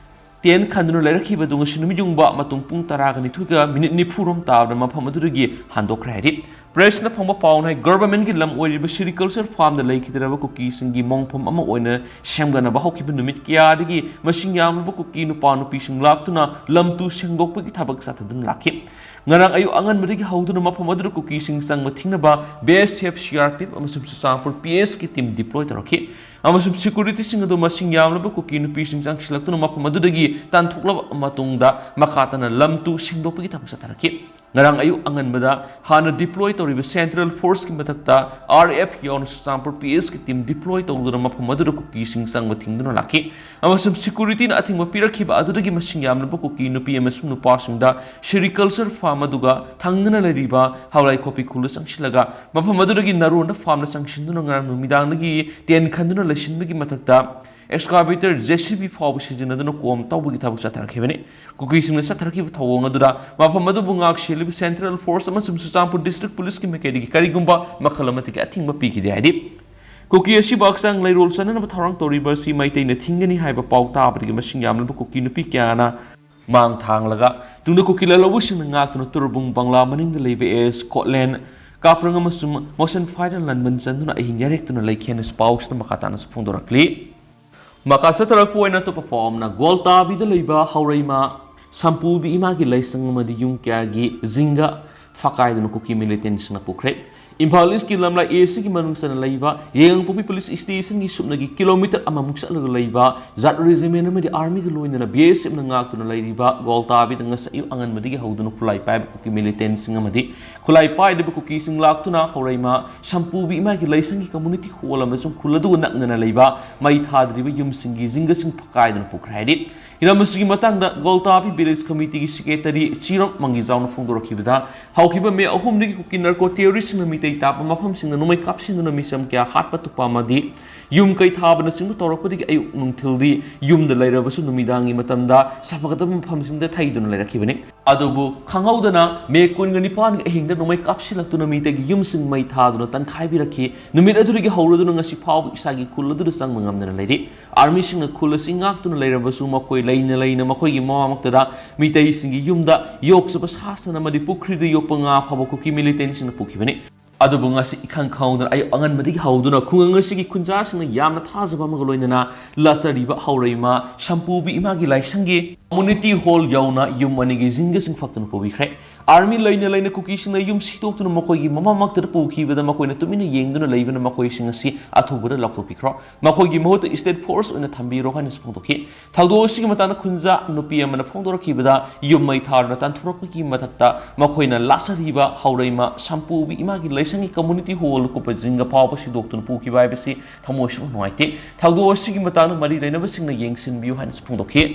tent ꯈꯟꯗꯨꯅ ꯂꯩꯔꯛꯈꯤꯕꯗꯨ ꯉꯁꯤ ꯅꯨꯃꯤꯠ ꯌꯨꯡꯕ ꯃꯇꯨꯡ ꯄꯨꯡ ꯇꯔꯥꯒ ꯅꯤꯊꯣꯏꯒ ꯃꯤꯅꯤꯠ ꯅꯤꯐꯨ ꯔꯣꯝ ꯇꯥꯕꯗ ꯃꯐꯝ ꯑꯗꯨꯗꯒꯤ ꯍꯟꯗꯣꯛꯈ꯭ꯔꯦ ꯍꯥꯏꯔꯤ꯫ Press ꯅ ꯐꯪꯕ ꯄꯥꯎꯅ ꯍꯥꯏ, government ꯀꯤ ꯂꯝ ꯑꯣꯏꯔꯤꯕ sericulture farm ꯗ ꯂꯩꯈꯤꯗ꯭ꯔꯕ ꯀꯨꯀꯤꯁꯤꯡꯒꯤ ꯃꯣꯡꯐꯝ ꯑꯃ ꯑꯣꯏꯅ ꯁꯦꯝꯒꯠꯅꯕ ꯍꯧꯈꯤꯕ ꯅꯨꯃꯤꯠ ꯀꯌꯥꯗꯒꯤ ꯃꯁꯤꯡ ꯌꯥꯝꯂꯕ ꯀꯨꯀꯤ ꯅꯨꯄꯥ ꯅꯨꯄꯤꯁꯤꯡ ꯂꯥꯛꯇꯨꯅ ꯂꯝ ꯇꯨ ꯁꯦꯡꯗꯣꯛꯄꯒꯤ ꯊꯕꯛ ꯆꯠꯊꯗꯨꯅ ꯂꯥꯛꯈꯤ꯫ ꯉꯔꯥꯡ ꯑꯌꯨꯛ ꯑꯉꯟꯕꯗꯒꯤ ꯍꯧꯗꯨꯅ ꯃꯐꯝ ꯑꯗꯨꯗ ꯀꯨꯀꯤꯁꯤꯡ ꯆꯪꯕ ꯊꯤꯡꯅꯕ B S F, C R P F ꯑꯃꯁꯨꯡ ꯆꯨꯔꯆꯥꯟꯄꯨꯔ P S ꯀꯤ team deploy ꯇꯧꯔꯛꯈꯤ꯫ ꯑꯃꯁꯨꯡ security ꯁꯤꯡ ꯑꯗꯨ ꯃꯁꯤꯡ ꯌꯥꯝꯂꯕ ꯀꯨꯀꯤ ꯅꯨꯄꯤꯁꯤꯡ ꯆꯪꯁꯤꯜꯂꯛꯇꯨꯅ ꯃꯐꯝ ꯑꯗꯨꯗꯒꯤ ꯇꯥꯟꯊꯣꯛꯂꯕ ꯃꯇꯨꯡꯗ ꯃꯈꯥ ꯇꯥꯅ ꯂꯝ ꯇꯨ ꯁꯦꯡꯗꯣꯛꯄꯒꯤ ꯊꯕꯛ ꯆꯠꯊꯔꯛꯈꯤ꯫ ꯉꯔꯥꯡ ꯑꯌꯨꯛ ꯑꯉꯟꯕꯗ ꯍꯥꯟꯅ deploy ꯇꯧꯔꯤꯕ central force ꯀꯤ ꯃꯊꯛꯇ R F ꯌꯥꯎꯅ ꯆꯨꯔꯆꯥꯟꯄꯨꯔ P S ꯀꯤ team deploy ꯇꯧꯗꯨꯅ ꯃꯐꯝ ꯑꯗꯨꯗ ꯀꯨꯀꯤꯁꯤꯡ ꯆꯪꯕ ꯊꯤꯡꯗꯨꯅ ꯂꯥꯛꯈꯤ꯫ ꯑꯃꯁꯨꯡ security ꯅ ꯑꯊꯤꯡꯕ ꯄꯤꯔꯛꯈꯤꯕ ꯑꯗꯨꯗꯒꯤ ꯃꯁꯤꯡ ꯌꯥꯝꯂꯕ ꯀꯨꯀꯤ ꯅꯨꯄꯤ ꯑꯃꯁꯨꯡ ꯅꯨꯄꯥꯁꯤꯡꯗ sericulture farm ꯑꯗꯨꯒ ꯊꯪꯅꯅ ꯂꯩꯔꯤꯕ ꯍꯥꯎꯂꯥꯏꯈꯣꯄꯤ ꯈꯨꯜꯗ ꯆꯪꯁꯤꯜꯂꯒ ꯃꯐꯝ ꯑꯗꯨꯗꯒꯤ ꯅꯔꯣꯟꯗ farm ꯗ ꯆꯪꯁꯤꯟꯗꯨꯅ ꯉꯔꯥꯡ ꯅꯨꯃꯤꯗꯥꯡꯗꯒꯤ tent ꯈꯟꯗꯨꯅ ꯂꯩꯁꯤꯟꯕꯒꯤ ꯃꯊꯛꯇ excavator, J C B ꯐꯥꯎꯕ ꯁꯤꯖꯤꯟꯅꯗꯨꯅ ꯀꯣꯝ ꯇꯧꯕꯒꯤ ꯊꯕꯛ ꯆꯠꯊꯔꯛꯈꯤꯕꯅꯤ꯫ ꯀꯨꯀꯤꯁꯤꯡꯅ ꯆꯠꯊꯔꯛꯈꯤꯕ ꯊꯧꯑꯣꯡ ꯑꯗꯨꯗ ꯃꯐꯝ ꯑꯗꯨꯕꯨ ꯉꯥꯛ ꯁꯦꯜꯂꯤꯕ central force ꯑꯃꯁꯨꯡ ꯆꯨꯔꯆꯥꯟꯄꯨꯔ district police ꯀꯤ ꯃꯥꯏꯀꯩꯗꯒꯤ ꯀꯔꯤꯒꯨꯝꯕ ꯃꯈꯜ ꯑꯃꯠꯇꯒꯤ ꯑꯊꯤꯡꯕ ꯄꯤꯈꯤꯗꯦ ꯍꯥꯏꯗꯤ꯫ ꯀꯨꯀꯤ ꯑꯁꯤꯕꯨ ꯍꯛꯆꯥꯡ ꯂꯩꯔꯣꯜ ꯆꯠꯅꯅꯕ ꯊꯧꯔꯥꯡ ꯇꯧꯔꯤꯕ ꯑꯁꯤ ꯃꯩꯇꯩꯅ ꯊꯤꯡꯒꯅꯤ ꯍꯥꯏꯕ ꯄꯥꯎ ꯇꯥꯕꯗꯒꯤ ꯃꯁꯤꯡ ꯌꯥꯝꯂꯕ ꯀꯨꯀꯤ ꯅꯨꯄꯤ ꯀꯌꯥꯅ ꯃꯥꯡ ꯊꯥꯡꯂꯒ ꯇꯨꯡꯗ ꯀꯨꯀꯤ ꯂꯥꯜꯍꯧꯕꯁꯤꯡꯅ ꯉꯥꯛꯇꯨꯅ ꯇꯨꯔꯕꯨꯡ ꯕꯪꯂꯥ ꯃꯅꯤꯡꯗ ꯂꯩꯕ S Scotland, ꯀꯥꯞꯄ꯭ꯔꯪ ꯑꯃꯁꯨꯡ ꯃꯣꯁꯟ ꯐꯥꯏꯗ ꯂꯟꯕꯟ ꯆꯟꯗꯨꯅ ꯑꯍꯤꯡ ꯌꯥꯔꯦꯛꯇꯨꯅ ꯂꯩꯈꯤ ꯍꯥꯏꯅ ꯄꯥꯎꯁꯤꯗ ꯃꯈꯥ ꯇꯥꯅꯁꯨ ꯐꯣꯡꯗꯣꯔꯛꯂꯤ꯫ ꯃꯈꯥ ꯆꯠꯊꯔꯛꯄ ꯑꯣꯏꯅ ꯑꯇꯣꯞꯄ ꯄꯥꯎ ꯑꯃꯅ ꯒꯣꯜꯇꯥꯕꯤꯗ ꯂꯩꯕ ꯍꯧꯔꯩꯃ ꯁꯝꯄꯨꯕꯤ ꯏꯃꯥꯒꯤ ꯂꯥꯏꯁꯪ ꯑꯃꯗꯤ ꯌꯨꯝ ꯀꯌꯥꯒꯤ ꯖꯤꯡꯒ ꯐꯛꯀꯥꯏꯗꯨꯅ ꯀꯨꯀꯤ militant ꯁꯤꯡꯅ ꯄꯨꯈ꯭ꯔꯦ꯫ ꯏꯝꯐꯥꯜ East ꯀꯤ ꯂꯝꯂꯥꯏ A C ꯒꯤ ꯃꯅꯨꯡ ꯆꯟꯅ ꯂꯩꯕ ꯌꯥꯏꯉꯪꯄꯣꯛꯄꯤ police station ꯒꯤ ꯁꯨꯞꯅꯒꯤ kilometre ꯑꯃꯃꯨꯛ ꯆꯠꯂꯒ ꯂꯩꯕ ꯖꯥꯠ regiment ꯑꯃꯗꯤ army ꯒ ꯂꯣꯏꯅꯅ B S F ꯅ ꯉꯥꯛꯇꯨꯅ ꯂꯩꯔꯤꯕ ꯒꯣꯜꯇꯥꯕꯤꯗ ꯉꯁꯤ ꯑꯌꯨꯛ ꯑꯉꯟꯕꯗꯒꯤ ꯍꯧꯗꯨꯅ ꯈꯨꯠꯂꯥꯏ ꯄꯥꯏꯕ ꯀꯨꯀꯤ militant ꯁꯤꯡ ꯑꯃꯗꯤ ꯈꯨꯠꯂꯥꯏ ꯄꯥꯏꯗꯕ ꯀꯨꯀꯤꯁꯤꯡ ꯂꯥꯛꯇꯨꯅ ꯍꯧꯔꯩꯃ ꯁꯝꯄꯨꯕꯤ ꯏꯃꯥꯒꯤ ꯂꯥꯏꯁꯪꯒꯤ community hall ꯑꯃꯁꯨꯡ ꯈꯨꯜ ꯑꯗꯨꯒ ꯅꯛꯅꯅ ꯂꯩꯕ ꯃꯩ ꯊꯥꯗ꯭ꯔꯤꯕ ꯌꯨꯝꯁꯤꯡꯒꯤ ꯖꯤꯡꯒꯁꯤꯡ ꯐꯛꯀꯥꯏꯗꯨꯅ ꯄꯨꯈ꯭ꯔꯦ ꯍꯥꯏꯔꯤ꯫ ꯍꯤꯔꯝ ꯑꯁꯤꯒꯤ ꯃꯇꯥꯡꯗ ꯒꯣꯜꯇꯥꯕꯤ village committee ꯒꯤ secretary ꯆꯤꯔꯝ ꯃꯪꯒꯤꯖꯥꯎꯅ ꯐꯣꯡꯗꯣꯔꯛꯈꯤꯕꯗ, ꯍꯧꯈꯤꯕ May ꯑꯍꯨꯝꯗꯒꯤ ꯀꯨꯀꯤ narco terrorist ꯁꯤꯡꯅ ꯃꯤꯇꯩ ꯇꯥꯕ ꯃꯐꯝꯁꯤꯡꯗ ꯅꯣꯡꯃꯩ ꯀꯥꯞꯁꯤꯟꯗꯨꯅ ꯃꯤꯆꯝ ꯀꯌꯥ ꯍꯥꯠꯄ ꯇꯨꯞꯄ ꯑꯃꯗꯤ ꯌꯨꯝ ꯀꯩ ꯊꯥꯕꯅꯆꯤꯡꯕ ꯇꯧꯔꯛꯄꯗꯒꯤ ꯑꯌꯨꯛ ꯅꯨꯡꯊꯤꯜꯗꯤ ꯌꯨꯝꯗ ꯂꯩꯔꯕꯁꯨ ꯅꯨꯃꯤꯗꯥꯡꯒꯤ ꯃꯇꯝꯗ ꯁꯥꯐꯒꯠꯇꯕ ꯃꯐꯝꯁꯤꯡꯗ ꯊꯩꯗꯨꯅ ꯂꯩꯔꯛꯈꯤꯕꯅꯤ꯫ ꯑꯗꯨꯕꯨ ꯈꯪꯍꯧꯗꯅ ꯃꯦ ꯀꯨꯟꯒ ꯅꯤꯄꯥꯟꯒꯤ ꯑꯍꯤꯡꯗ ꯅꯣꯡꯃꯩ ꯀꯥꯞꯁꯤꯜꯂꯛꯇꯨꯅ ꯃꯤꯇꯩꯒꯤ ꯌꯨꯝꯁꯤꯡ ꯃꯩ ꯊꯥꯗꯨꯅ ꯇꯟꯈꯥꯏꯕꯤꯔꯛꯈꯤ꯫ ꯅꯨꯃꯤꯠ ꯑꯗꯨꯗꯒꯤ ꯍꯧꯔꯗꯨꯅ ꯉꯁꯤ ꯐꯥꯎꯕ ꯏꯁꯥꯒꯤ ꯈꯨꯜ ꯑꯗꯨꯗ ꯆꯪꯕ ꯉꯝꯗꯅ ꯂꯩꯔꯤ꯫ ꯑꯥꯔꯃꯤꯁꯤꯡꯅ ꯈꯨꯜ ꯑꯁꯤ ꯉꯥꯛꯇꯨꯅ ꯂꯩꯔꯕꯁꯨ ꯃꯈꯣꯏ ꯂꯩꯅ ꯂꯩꯅ ꯃꯈꯣꯏꯒꯤ ꯃꯃꯥꯃꯛꯇꯗ ꯃꯤꯇꯩꯁꯤꯡꯒꯤ ꯌꯨꯝꯗ ꯌꯣꯛꯆꯕ ꯁꯥ ꯁꯟ ꯑꯃꯗꯤ ꯄꯨꯈ꯭ꯔꯤꯗ ꯌꯣꯛꯄ ꯉꯥ ꯐꯥꯎꯕ ꯀꯨꯀꯤ ꯃꯤꯂꯤꯇꯦꯟꯁꯤꯡꯅ ꯄꯨꯈꯤꯕꯅꯤ꯫ ꯑꯗꯨꯕꯨ ꯉꯁꯤ ꯏꯈꯪ ꯈꯪꯍꯧꯗꯅ ꯑꯌꯨꯛ ꯑꯉꯟꯕꯗꯒꯤ ꯍꯧꯗꯨꯅ ꯈꯨꯡꯒꯪ ꯑꯁꯤꯒꯤ ꯈꯨꯟꯖꯥꯁꯤꯡꯅ ꯌꯥꯝꯅ ꯊꯥꯖꯕ ꯑꯃꯒ ꯂꯣꯏꯅꯅ ꯂꯥꯆꯔꯤꯕ ꯍꯧꯔꯩꯃ ꯁꯝꯄꯨꯕꯤ ꯏꯃꯥꯒꯤ ꯂꯥꯏꯁꯪꯒꯤ community hall ꯌꯧꯅ ꯌꯨꯝ ꯑꯅꯤꯒꯤ zinꯒꯁꯤꯡ ꯐꯛꯇꯨꯅ ꯄꯨꯕꯤꯈ꯭ꯔꯦ꯫ ꯑꯥꯔꯃꯤ ꯂꯩꯅ ꯂꯩꯅ ꯀꯨꯀꯤꯁꯤꯡꯅ ꯌꯨꯝ ꯁꯤꯗꯣꯛꯇꯨꯅ ꯃꯈꯣꯏꯒꯤ ꯃꯃꯥꯃꯛꯇꯗ ꯄꯨꯈꯤꯕꯗ ꯃꯈꯣꯏꯅ ꯇꯨꯃꯤꯟꯅ ꯌꯦꯡꯗꯨꯅ ꯂꯩꯕꯅ ꯃꯈꯣꯏꯁꯤꯡ ꯑꯁꯤ ꯑꯊꯨꯕꯗ ꯂꯧꯊꯣꯛꯄꯤꯈ꯭ꯔꯣ꯫ ꯃꯈꯣꯏꯒꯤ ꯃꯍꯨꯠꯇ state force ꯑꯣꯏꯅ ꯊꯝꯕꯤꯔꯣ ꯍꯥꯏꯅꯁꯨ ꯐꯣꯡꯗꯣꯛꯈꯤ꯫ ꯊꯧꯗꯣꯛ ꯑꯁꯤꯒꯤ ꯃꯇꯥꯡꯗ ꯈꯨꯟꯖꯥ ꯅꯨꯄꯤ ꯑꯃꯅ ꯐꯣꯡꯗꯣꯔꯛꯈꯤꯕꯗ ꯌꯨꯝ ꯃꯩ ꯊꯥꯗꯨꯅ ꯇꯥꯟꯊꯣꯔꯛꯄꯒꯤ ꯃꯊꯛꯇ ꯃꯈꯣꯏꯅ ꯂꯥꯆꯔꯤꯕ ꯍꯧꯔꯩꯃ ꯁꯝꯄꯨꯕꯤ ꯏꯃꯥꯒꯤ ꯂꯥꯏꯁꯪꯒꯤ community hall ꯀꯨꯞꯄ zinꯒ ꯐꯥꯎꯕ ꯁꯤꯗꯣꯛꯇꯨꯅ ꯄꯨꯈꯤꯕ ꯍꯥꯏꯕꯁꯤ ꯊꯃꯣꯏ ꯁꯣꯛꯅ ꯅꯨꯡꯉꯥꯏꯇꯦ꯫ ꯊꯧꯗꯣꯛ ꯑꯁꯤꯒꯤ ꯃꯇꯥꯡꯗ ꯃꯔꯤ ꯂꯩꯅꯕꯁꯤꯡꯅ ꯌꯦꯡꯁꯤꯟꯕꯤꯌꯨ ꯍꯥꯏꯅꯁꯨ ꯐꯣꯡꯗꯣꯛꯈꯤ꯫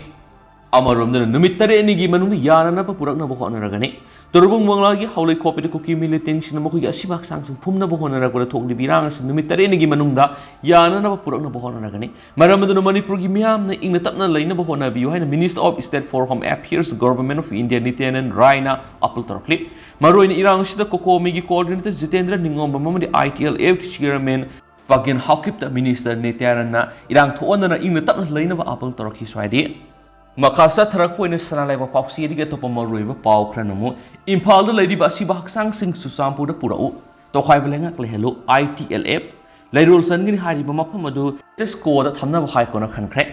ꯑꯃꯔꯣꯝꯗꯅ ꯅꯨꯃꯤꯠ ꯇꯔꯦꯠꯅꯤꯒꯤ ꯃꯅꯨꯡꯗ ꯌꯥꯅꯅꯕ ꯄꯨꯔꯛꯅꯕ ꯍꯣꯠꯅꯔꯒꯅꯤ꯫ ꯇꯣꯔꯕꯨꯡ ꯃꯪꯂꯥꯒꯤ ꯍꯥꯎꯂꯩ ꯈꯣꯞꯄꯤꯗ ꯀꯨꯀꯤ ꯃꯤꯂꯤꯇꯦꯟꯁꯤꯡꯅ ꯃꯈꯣꯏꯒꯤ ꯑꯁꯤꯕ ꯍꯛꯆꯥꯡꯁꯤꯡ ꯐꯨꯝꯅꯕ ꯍꯣꯠꯅꯔꯛꯄꯗ ꯊꯣꯛꯂꯤꯕ ꯏꯔꯥꯡ ꯑꯁꯤ ꯅꯨꯃꯤꯠ ꯇꯔꯦꯠꯅꯤꯒꯤ ꯃꯅꯨꯡꯗ ꯌꯥꯅꯅꯕ ꯄꯨꯔꯛꯅꯕ ꯍꯣꯠꯅꯔꯒꯅꯤ꯫ ꯃꯔꯝ ꯑꯗꯨꯅ ꯃꯅꯤꯄꯨꯔꯒꯤ ꯃꯤꯌꯥꯝꯅ ꯏꯪꯅ ꯇꯞꯅ ꯂꯩꯅꯕ ꯍꯣꯠꯅꯕꯤꯌꯨ ꯍꯥꯏꯅ Minister of State for Home Affairs, Government of India ꯅꯤꯇ꯭ꯌꯥꯅꯟ ꯔꯥꯏꯅ appeal ꯇꯧꯔꯛꯂꯤ꯫ ꯃꯔꯨꯑꯣꯏꯅ ꯏꯔꯥꯡ ꯑꯁꯤꯗ COCOMI ꯒꯤ coordinator ꯖꯤꯇꯦꯟꯗ꯭ꯔ ꯅꯤꯡꯉꯣꯝꯕꯝ ꯑꯃꯗꯤ ITLF ꯀꯤ chairman ꯄꯥꯒꯦꯟ ꯍꯥꯎꯀꯤꯞꯇ Minister ꯅꯤꯇ꯭ꯌꯥꯅꯟꯅ ꯏꯔꯥꯡ ꯊꯣꯛꯍꯟꯗꯅ ꯏꯪꯅ ꯇꯞꯅ ꯂꯩꯅꯕ appeal ꯇꯧꯔꯛꯈꯤ꯫ ꯁ꯭ꯋꯥꯏꯗꯤ ꯃꯈꯥ ꯆꯠꯊꯔꯛꯄ ꯑꯣꯏꯅ ꯁꯅꯥ ꯂꯩꯕꯥꯛ ꯄꯥꯎꯆꯦꯗꯒꯤ ꯑꯇꯣꯞꯄ ꯃꯔꯨꯑꯣꯏꯕ ꯄꯥꯎ ꯈꯔꯅ ꯑꯃꯨꯛ ꯏꯝꯐꯥꯜꯗ ꯂꯩꯔꯤꯕ ꯑꯁꯤꯕ ꯍꯛꯆꯥꯡꯁꯤꯡ ꯆꯨꯔꯆꯥꯟꯄꯨꯔꯗ ꯄꯨꯔꯛꯎ, ꯇꯣꯈꯥꯏꯕ ꯂꯩꯉꯥꯛ ꯂꯩꯍꯜꯂꯨ, ITLF ꯂꯩꯔꯣꯜ ꯆꯟꯒꯅꯤ ꯍꯥꯏꯔꯤꯕ ꯃꯐꯝ ꯑꯗꯨ status quo ꯗ ꯊꯝꯅꯕ High Court ꯅ ꯈꯟꯈ꯭ꯔꯦ꯫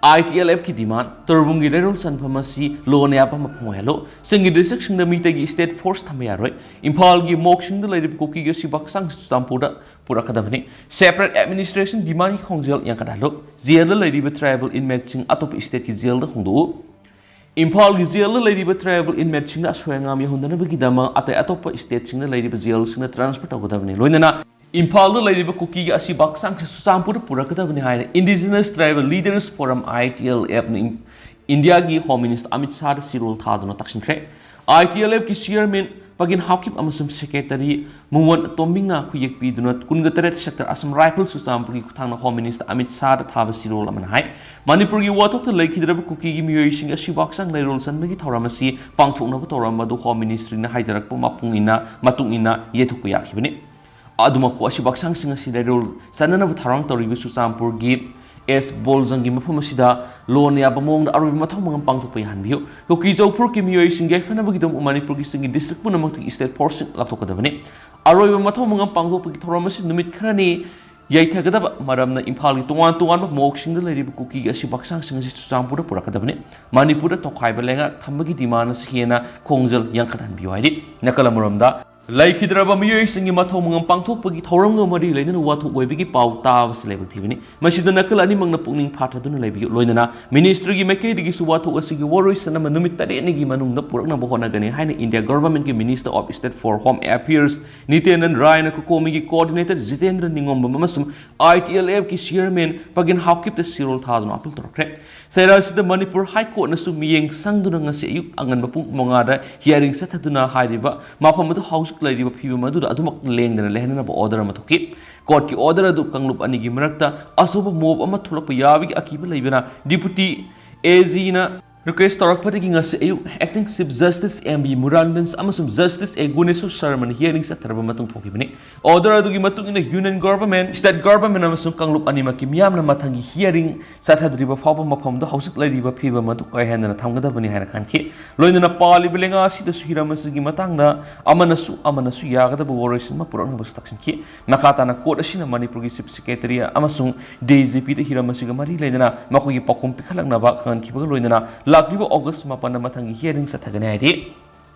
ITLF ꯀꯤ demand, ꯇꯣꯔꯕꯨꯡꯒꯤ ꯂꯩꯔꯣꯜ ꯆꯟꯐꯝ ꯑꯁꯤ ꯂꯣꯟ ꯌꯥꯕ ꯃꯐꯝ ꯑꯣꯏꯍꯜꯂꯨ, ꯆꯤꯡꯒꯤ district ꯁꯤꯡꯗ ꯃꯤꯇꯩꯒꯤ state force ꯊꯝꯕ ꯌꯥꯔꯣꯏ, ꯏꯝꯐꯥꯜꯒꯤ ꯃꯣꯛꯁꯤꯡꯗ ꯂꯩꯔꯤꯕ ꯀꯨꯀꯤꯒꯤ ꯑꯁꯤꯕ ꯍꯛꯆꯥꯡ ꯆꯨꯔꯆꯥꯟꯄꯨꯔꯗ ꯄꯨꯔꯛꯀꯗꯕꯅꯤ꯫ Separate administration demand ꯒꯤ ꯈꯣꯡꯖꯦꯜ ꯌꯥꯡꯈꯠꯍꯜꯂꯨ꯫ Jail ꯗ ꯂꯩꯔꯤꯕ tribal inmate ꯁꯤꯡ ꯑꯇꯣꯞꯄ state ꯀꯤ jail ꯗ ꯍꯣꯡꯗꯣꯛꯎ꯫ ꯏꯝꯐꯥꯜꯒꯤ jail ꯗ ꯂꯩꯔꯤꯕ tribal inmate ꯁꯤꯡꯗ ꯑꯁꯣꯏ ꯑꯉꯥꯝ ꯌꯥꯎꯍꯟꯗꯅꯕꯒꯤꯗꯃꯛ ꯑꯇꯩ ꯑꯇꯣꯞꯄ state ꯁꯤꯡꯗ ꯂꯩꯔꯤꯕ jail ꯁꯤꯡꯗ transfer ꯇꯧꯒꯗꯕꯅꯤ꯫ ꯂꯣꯏꯅꯅ ꯏꯝꯐꯥꯜꯗ ꯂꯩꯔꯤꯕ ꯀꯨꯀꯤꯒꯤ ꯑꯁꯤꯕ ꯍꯛꯆꯥꯡꯁꯤ ꯆꯨꯔꯆꯥꯟꯄꯨꯔꯗ ꯄꯨꯔꯛꯀꯗꯕꯅꯤ ꯍꯥꯏꯅ Indigenous Tribal Leaders Forum, ITLF ꯅ ꯏꯟꯗꯤꯌꯥꯒꯤ Home Minister ꯑꯃꯤꯠ ꯁꯥꯍꯗ ꯆꯤꯔꯣꯜ ꯊꯥꯗꯨꯅ ꯇꯛꯁꯤꯟꯈ꯭ꯔꯦ꯫ ITLF ꯀꯤ chairman ꯄꯒꯤꯟ ꯍꯥꯎꯀꯤꯞ ꯑꯃꯁꯨꯡ ꯁꯦꯀ꯭ꯔꯦꯇꯔꯤ ꯃꯨꯋꯟ ꯇꯣꯝꯕꯤꯡꯅ ꯈꯨꯌꯦꯛ ꯄꯤꯗꯨꯅ ꯀꯨꯟꯒ ꯇꯔꯦꯠ ꯁꯦꯛꯇꯔ ꯑꯁꯥꯝ ꯔꯥꯏꯐꯜꯁ ꯆꯨꯔꯆꯥꯟꯄꯨꯔꯒꯤ ꯈꯨꯠꯊꯥꯡꯅ ꯍꯣꯝ ꯃꯤꯅꯤꯁꯇꯔ ꯑꯃꯤꯠ ꯁꯥꯍꯗ ꯊꯥꯕ ꯆꯦꯔꯣꯜ ꯑꯃꯅ ꯍꯥꯏ, ꯃꯅꯤꯄꯨꯔꯒꯤ ꯋꯥꯊꯣꯛꯇ ꯂꯩꯈꯤꯗ꯭ꯔꯕ ꯀꯨꯀꯤꯒꯤ ꯃꯤꯑꯣꯏꯁꯤꯡ ꯑꯁꯤꯕꯨ ꯍꯛꯆꯥꯡ ꯂꯩꯔꯣꯜ ꯆꯟꯕꯒꯤ ꯊꯧꯔꯝ ꯑꯁꯤ ꯄꯥꯡꯊꯣꯛꯅꯕ ꯇꯧꯔꯝꯕ ꯑꯗꯨ ꯍꯣꯝ ꯃꯤꯅꯤꯁꯇ꯭ꯔꯤꯅ ꯍꯥꯏꯖꯔꯛꯄ ꯃꯄꯨꯡ ꯏꯟꯅ, ꯃꯇꯨꯡ ꯏꯟꯅ ꯌꯩꯊꯣꯛꯄ ꯌꯥꯈꯤꯕꯅꯤ꯫ ꯑꯗꯨꯃꯛꯄꯨ ꯑꯁꯤꯕꯨ ꯍꯛꯆꯥꯡꯁꯤꯡ ꯑꯁꯤ ꯂꯩꯔꯣꯜ ꯆꯟꯅꯅꯕ ꯊꯧꯔꯥꯡ ꯇꯧꯔꯤꯕ ꯆꯨꯔꯆꯥꯟꯄꯨꯔꯒꯤ ꯑꯦꯁ ꯕꯣꯜꯖꯪꯒꯤ ꯃꯐꯝ ꯑꯁꯤꯗ ꯂꯣꯟꯅ ꯌꯥꯕ ꯃꯑꯣꯡꯗ ꯑꯔꯣꯏꯕ ꯃꯊꯧ ꯃꯉꯝ ꯄꯥꯡꯊꯣꯛꯄ ꯌꯥꯍꯟꯕꯤꯌꯨ꯫ ꯀꯨꯀꯤ ꯆꯧꯐꯨꯔꯛꯀꯤ ꯃꯤꯑꯣꯏꯁꯤꯡ ꯌꯥꯏꯐꯅꯕꯒꯤꯗꯃꯛ ꯃꯅꯤꯄꯨꯔꯒꯤ ꯆꯤꯡꯒꯤ ꯗꯤꯁꯇ꯭ꯔꯤꯛ ꯄꯨꯝꯅꯃꯛꯇꯒꯤ ꯁ꯭ꯇꯦꯠ ꯐꯣꯔꯁꯁꯤꯡ ꯂꯥꯞꯊꯣꯛꯀꯗꯕꯅꯤ꯫ ꯑꯔꯣꯏꯕ ꯃꯊꯧ ꯃꯉꯝ ꯄꯥꯡꯊꯣꯛꯄꯒꯤ ꯊꯧꯔꯝ ꯑꯁꯤ ꯅꯨꯃꯤꯠ ꯈꯔꯅꯤ ꯌꯩꯊꯒꯗꯕ ꯃꯔꯝꯅ ꯏꯝꯐꯥꯜꯒꯤ ꯇꯣꯉꯥꯟ ꯇꯣꯉꯥꯟꯕ ꯃꯣꯛꯁꯤꯡꯗ ꯂꯩꯔꯤꯕ ꯀꯨꯀꯤꯒꯤ ꯑꯁꯤꯕ ꯍꯛꯆꯥꯡꯁꯤꯡ ꯑꯁꯤ ꯆꯨꯔꯆꯥꯟꯄꯨꯔꯗ ꯄꯨꯔꯛꯀꯗꯕꯅꯤ꯫ ꯃꯅꯤꯄꯨꯔꯗ ꯇꯣꯈꯥꯏꯕ ꯂꯩꯉꯥꯛ ꯊꯝꯕꯒꯤ ꯗꯤꯃꯥꯟ ꯑꯁꯤ ꯍꯦꯟꯅ ꯈꯣꯡꯖꯦꯜ ꯌꯥꯡꯈꯠꯍꯟꯕꯤꯌꯨ ꯍꯥꯏꯔꯤ꯫ ꯅꯥꯀꯜ ꯑꯃꯔꯣꯝꯗ, ꯂꯩꯈꯤꯗ꯭ꯔꯕ ꯃꯤꯑꯣꯏꯁꯤꯡꯒꯤ ꯃꯊꯧ ꯃꯉꯝ ꯄꯥꯡꯊꯣꯛꯄꯒꯤ ꯊꯧꯔꯝꯒ ꯃꯔꯤ ꯂꯩꯅꯅ ꯋꯥꯊꯣꯛ ꯑꯣꯏꯕꯒꯤ ꯄꯥꯎ ꯇꯥꯕꯁꯤ ꯂꯥꯏꯕꯛ ꯊꯤꯕꯅꯤ꯫ ꯃꯁꯤꯗ ꯅꯥꯀꯜ ꯑꯅꯤꯃꯛꯅ ꯄꯨꯛꯅꯤꯡ ꯐꯥꯊꯗꯨꯅ ꯂꯩꯕꯤꯌꯨ꯫ ꯂꯣꯏꯅꯅ ꯃꯤꯅꯤꯁꯇ꯭ꯔꯤꯒꯤ ꯃꯥꯏꯀꯩꯗꯒꯤꯁꯨ ꯋꯥꯊꯣꯛ ꯑꯁꯤꯒꯤ ꯋꯥꯔꯣꯏꯁꯤꯟ ꯑꯃ ꯅꯨꯃꯤꯠ ꯇꯔꯦꯠꯅꯤꯒꯤ ꯃꯅꯨꯡꯗ ꯄꯨꯔꯛꯅꯕ ꯍꯣꯠꯅꯒꯅꯤ ꯍꯥꯏꯅ ꯏꯟꯗꯤꯌꯥ ꯒꯚꯔꯟꯃꯦꯟꯠꯀꯤ Minister of State for Home Affairs Nityanand ꯔꯥꯏꯅ ꯀꯣꯀꯣꯃꯤꯒꯤ ꯀꯣꯑꯣꯔꯗꯤꯅꯦꯇꯔ ꯖꯤꯇꯦꯟꯗ꯭ꯔ ꯅꯤꯉꯣꯝꯕꯝ ꯑꯃꯁꯨꯡ ꯑꯥꯏ ꯇꯤ ꯑꯦꯜ ꯑꯦꯐꯀꯤ ꯆꯤꯌꯔꯃꯦꯟ ꯄꯒꯤꯟ ꯍꯥꯎꯀꯤꯞꯇ ꯆꯦꯔꯣꯜ ꯊꯥꯗꯨꯅ ꯑꯥꯄꯤꯜ ꯇꯧꯔꯛꯈ꯭ꯔꯦ꯫ ꯆꯩꯔꯥ ꯑꯁꯤꯗ ꯃꯅꯤꯄꯨꯔ ꯍꯥꯏ ꯀꯣꯔꯠꯅꯁꯨ ꯃꯤꯠꯌꯦꯡ ꯆꯪꯗꯨꯅ ꯉꯁꯤ ꯑꯌꯨꯛ ꯑꯉꯟꯕ ꯄꯨꯡ ꯃꯉꯥꯗ ꯍꯤꯌꯥꯔꯤꯡ ꯆꯠꯊꯗꯨꯅ ꯍꯥꯏꯔꯤꯕ ꯃꯐꯝ ꯑꯗꯨ ꯍꯧꯖꯤꯛ ꯂꯩꯔꯤꯕ ꯐꯤꯕꯝ ꯑꯗꯨꯗ ꯑꯗꯨꯃꯛ ꯂꯦꯡꯗꯅ ꯂꯩꯍꯟꯅꯕ ꯑꯣꯔꯗꯔ ꯑꯃ ꯊꯣꯛꯈꯤ꯫ ꯀꯣꯔꯠꯀꯤ ꯑꯣꯔꯗꯔ ꯑꯗꯨ ꯀꯥꯡꯂꯨꯞ ꯑꯅꯤꯒꯤ ꯃꯔꯛꯇ ꯑꯆꯧꯕ ꯃꯣꯞ ꯑꯃ ꯊꯣꯛꯂꯛꯄ ꯌꯥꯕꯒꯤ ꯑꯀꯤꯕ ꯂꯩꯕꯅ ꯗꯤꯄꯨꯇꯤ ꯑꯦ ꯖꯤꯅ ꯔꯤꯀ꯭ꯋꯦꯁ ꯇꯧꯔꯛꯄꯗꯒꯤ ꯉꯁꯤ ꯑꯌꯨꯛ Acting Chief Justice M B ꯃꯨꯔꯥꯟꯗꯟꯁ ꯑꯃꯁꯨꯡ ꯖꯁꯇꯤꯁ ꯑꯦ ꯒꯨꯅꯦꯁꯣꯔ ꯁꯔꯃꯅ ꯍꯤꯌꯥꯔꯤꯡ ꯆꯠꯊꯔꯕ ꯃꯇꯨꯡ ꯊꯣꯛꯈꯤꯕꯅꯤ꯫ ꯑꯣꯔꯗꯔ ꯑꯗꯨꯒꯤ ꯃꯇꯨꯡ ꯏꯟꯅ ꯌꯨꯅꯤꯌꯟ ꯒꯚꯔꯟꯃꯦꯟꯠ, ꯁ꯭ꯇꯦꯠ ꯒꯚꯔꯟꯃꯦꯟꯠ ꯑꯃꯁꯨꯡ ꯀꯥꯡꯂꯨꯞ ꯑꯅꯤꯃꯛꯀꯤ ꯃꯤꯌꯥꯝꯅ ꯃꯊꯪꯒꯤ ꯍꯤꯌꯥꯔꯤꯡ ꯆꯠꯊꯗ꯭ꯔꯤꯕ ꯐꯥꯎꯕ ꯃꯐꯝꯗ ꯍꯧꯖꯤꯛ ꯂꯩꯔꯤꯕ ꯐꯤꯕꯝ ꯑꯗꯨ ꯀꯥꯏꯍꯟꯗꯅ ꯊꯝꯒꯗꯕꯅꯤ ꯍꯥꯏꯅ ꯈꯟꯈꯤ꯫ ꯂꯣꯏꯅꯅ ꯄꯥꯜꯂꯤꯕ ꯂꯩꯉꯥꯛ ꯑꯁꯤꯗꯁꯨ ꯍꯤꯔꯝ ꯑꯁꯤꯒꯤ ꯃꯇꯥꯡꯗ ꯑꯃꯅꯁꯨ ꯑꯃꯅꯁꯨ ꯌꯥꯒꯗꯕ ꯋꯥꯔꯣꯏꯁꯤꯟ ꯑꯃ ꯄꯨꯔꯛꯅꯕꯁꯨ ꯇꯛꯁꯤꯟꯈꯤ꯫ ꯃꯈꯥ ꯇꯥꯅ ꯀꯣꯔꯠ ꯑꯁꯤꯅ ꯃꯅꯤꯄꯨꯔꯒꯤ ꯆꯤꯐ ꯁꯦꯀ꯭ꯔꯦꯇꯔꯤ ꯑꯃꯁꯨꯡ ꯗꯤ ꯖꯤ ꯄꯤꯗ ꯍꯤꯔꯝ ꯑꯁꯤꯒ ꯃꯔꯤ ꯂꯩꯅꯅ ꯃꯈꯣꯏꯒꯤ ꯄꯥꯎꯈꯨꯝ ꯄꯤꯈꯠꯂꯛꯅꯕ ꯈꯪꯍꯟꯈꯤꯕꯒ ꯂꯣꯏꯅꯅ ꯂꯥꯛꯂꯤꯕ ꯑꯣꯒꯁ ꯃꯥꯄꯟꯗ ꯃꯊꯪꯒꯤ ꯍꯤꯌꯥꯔꯤꯡ ꯆꯠꯊꯒꯅꯤ ꯍꯥꯏꯔꯤ꯫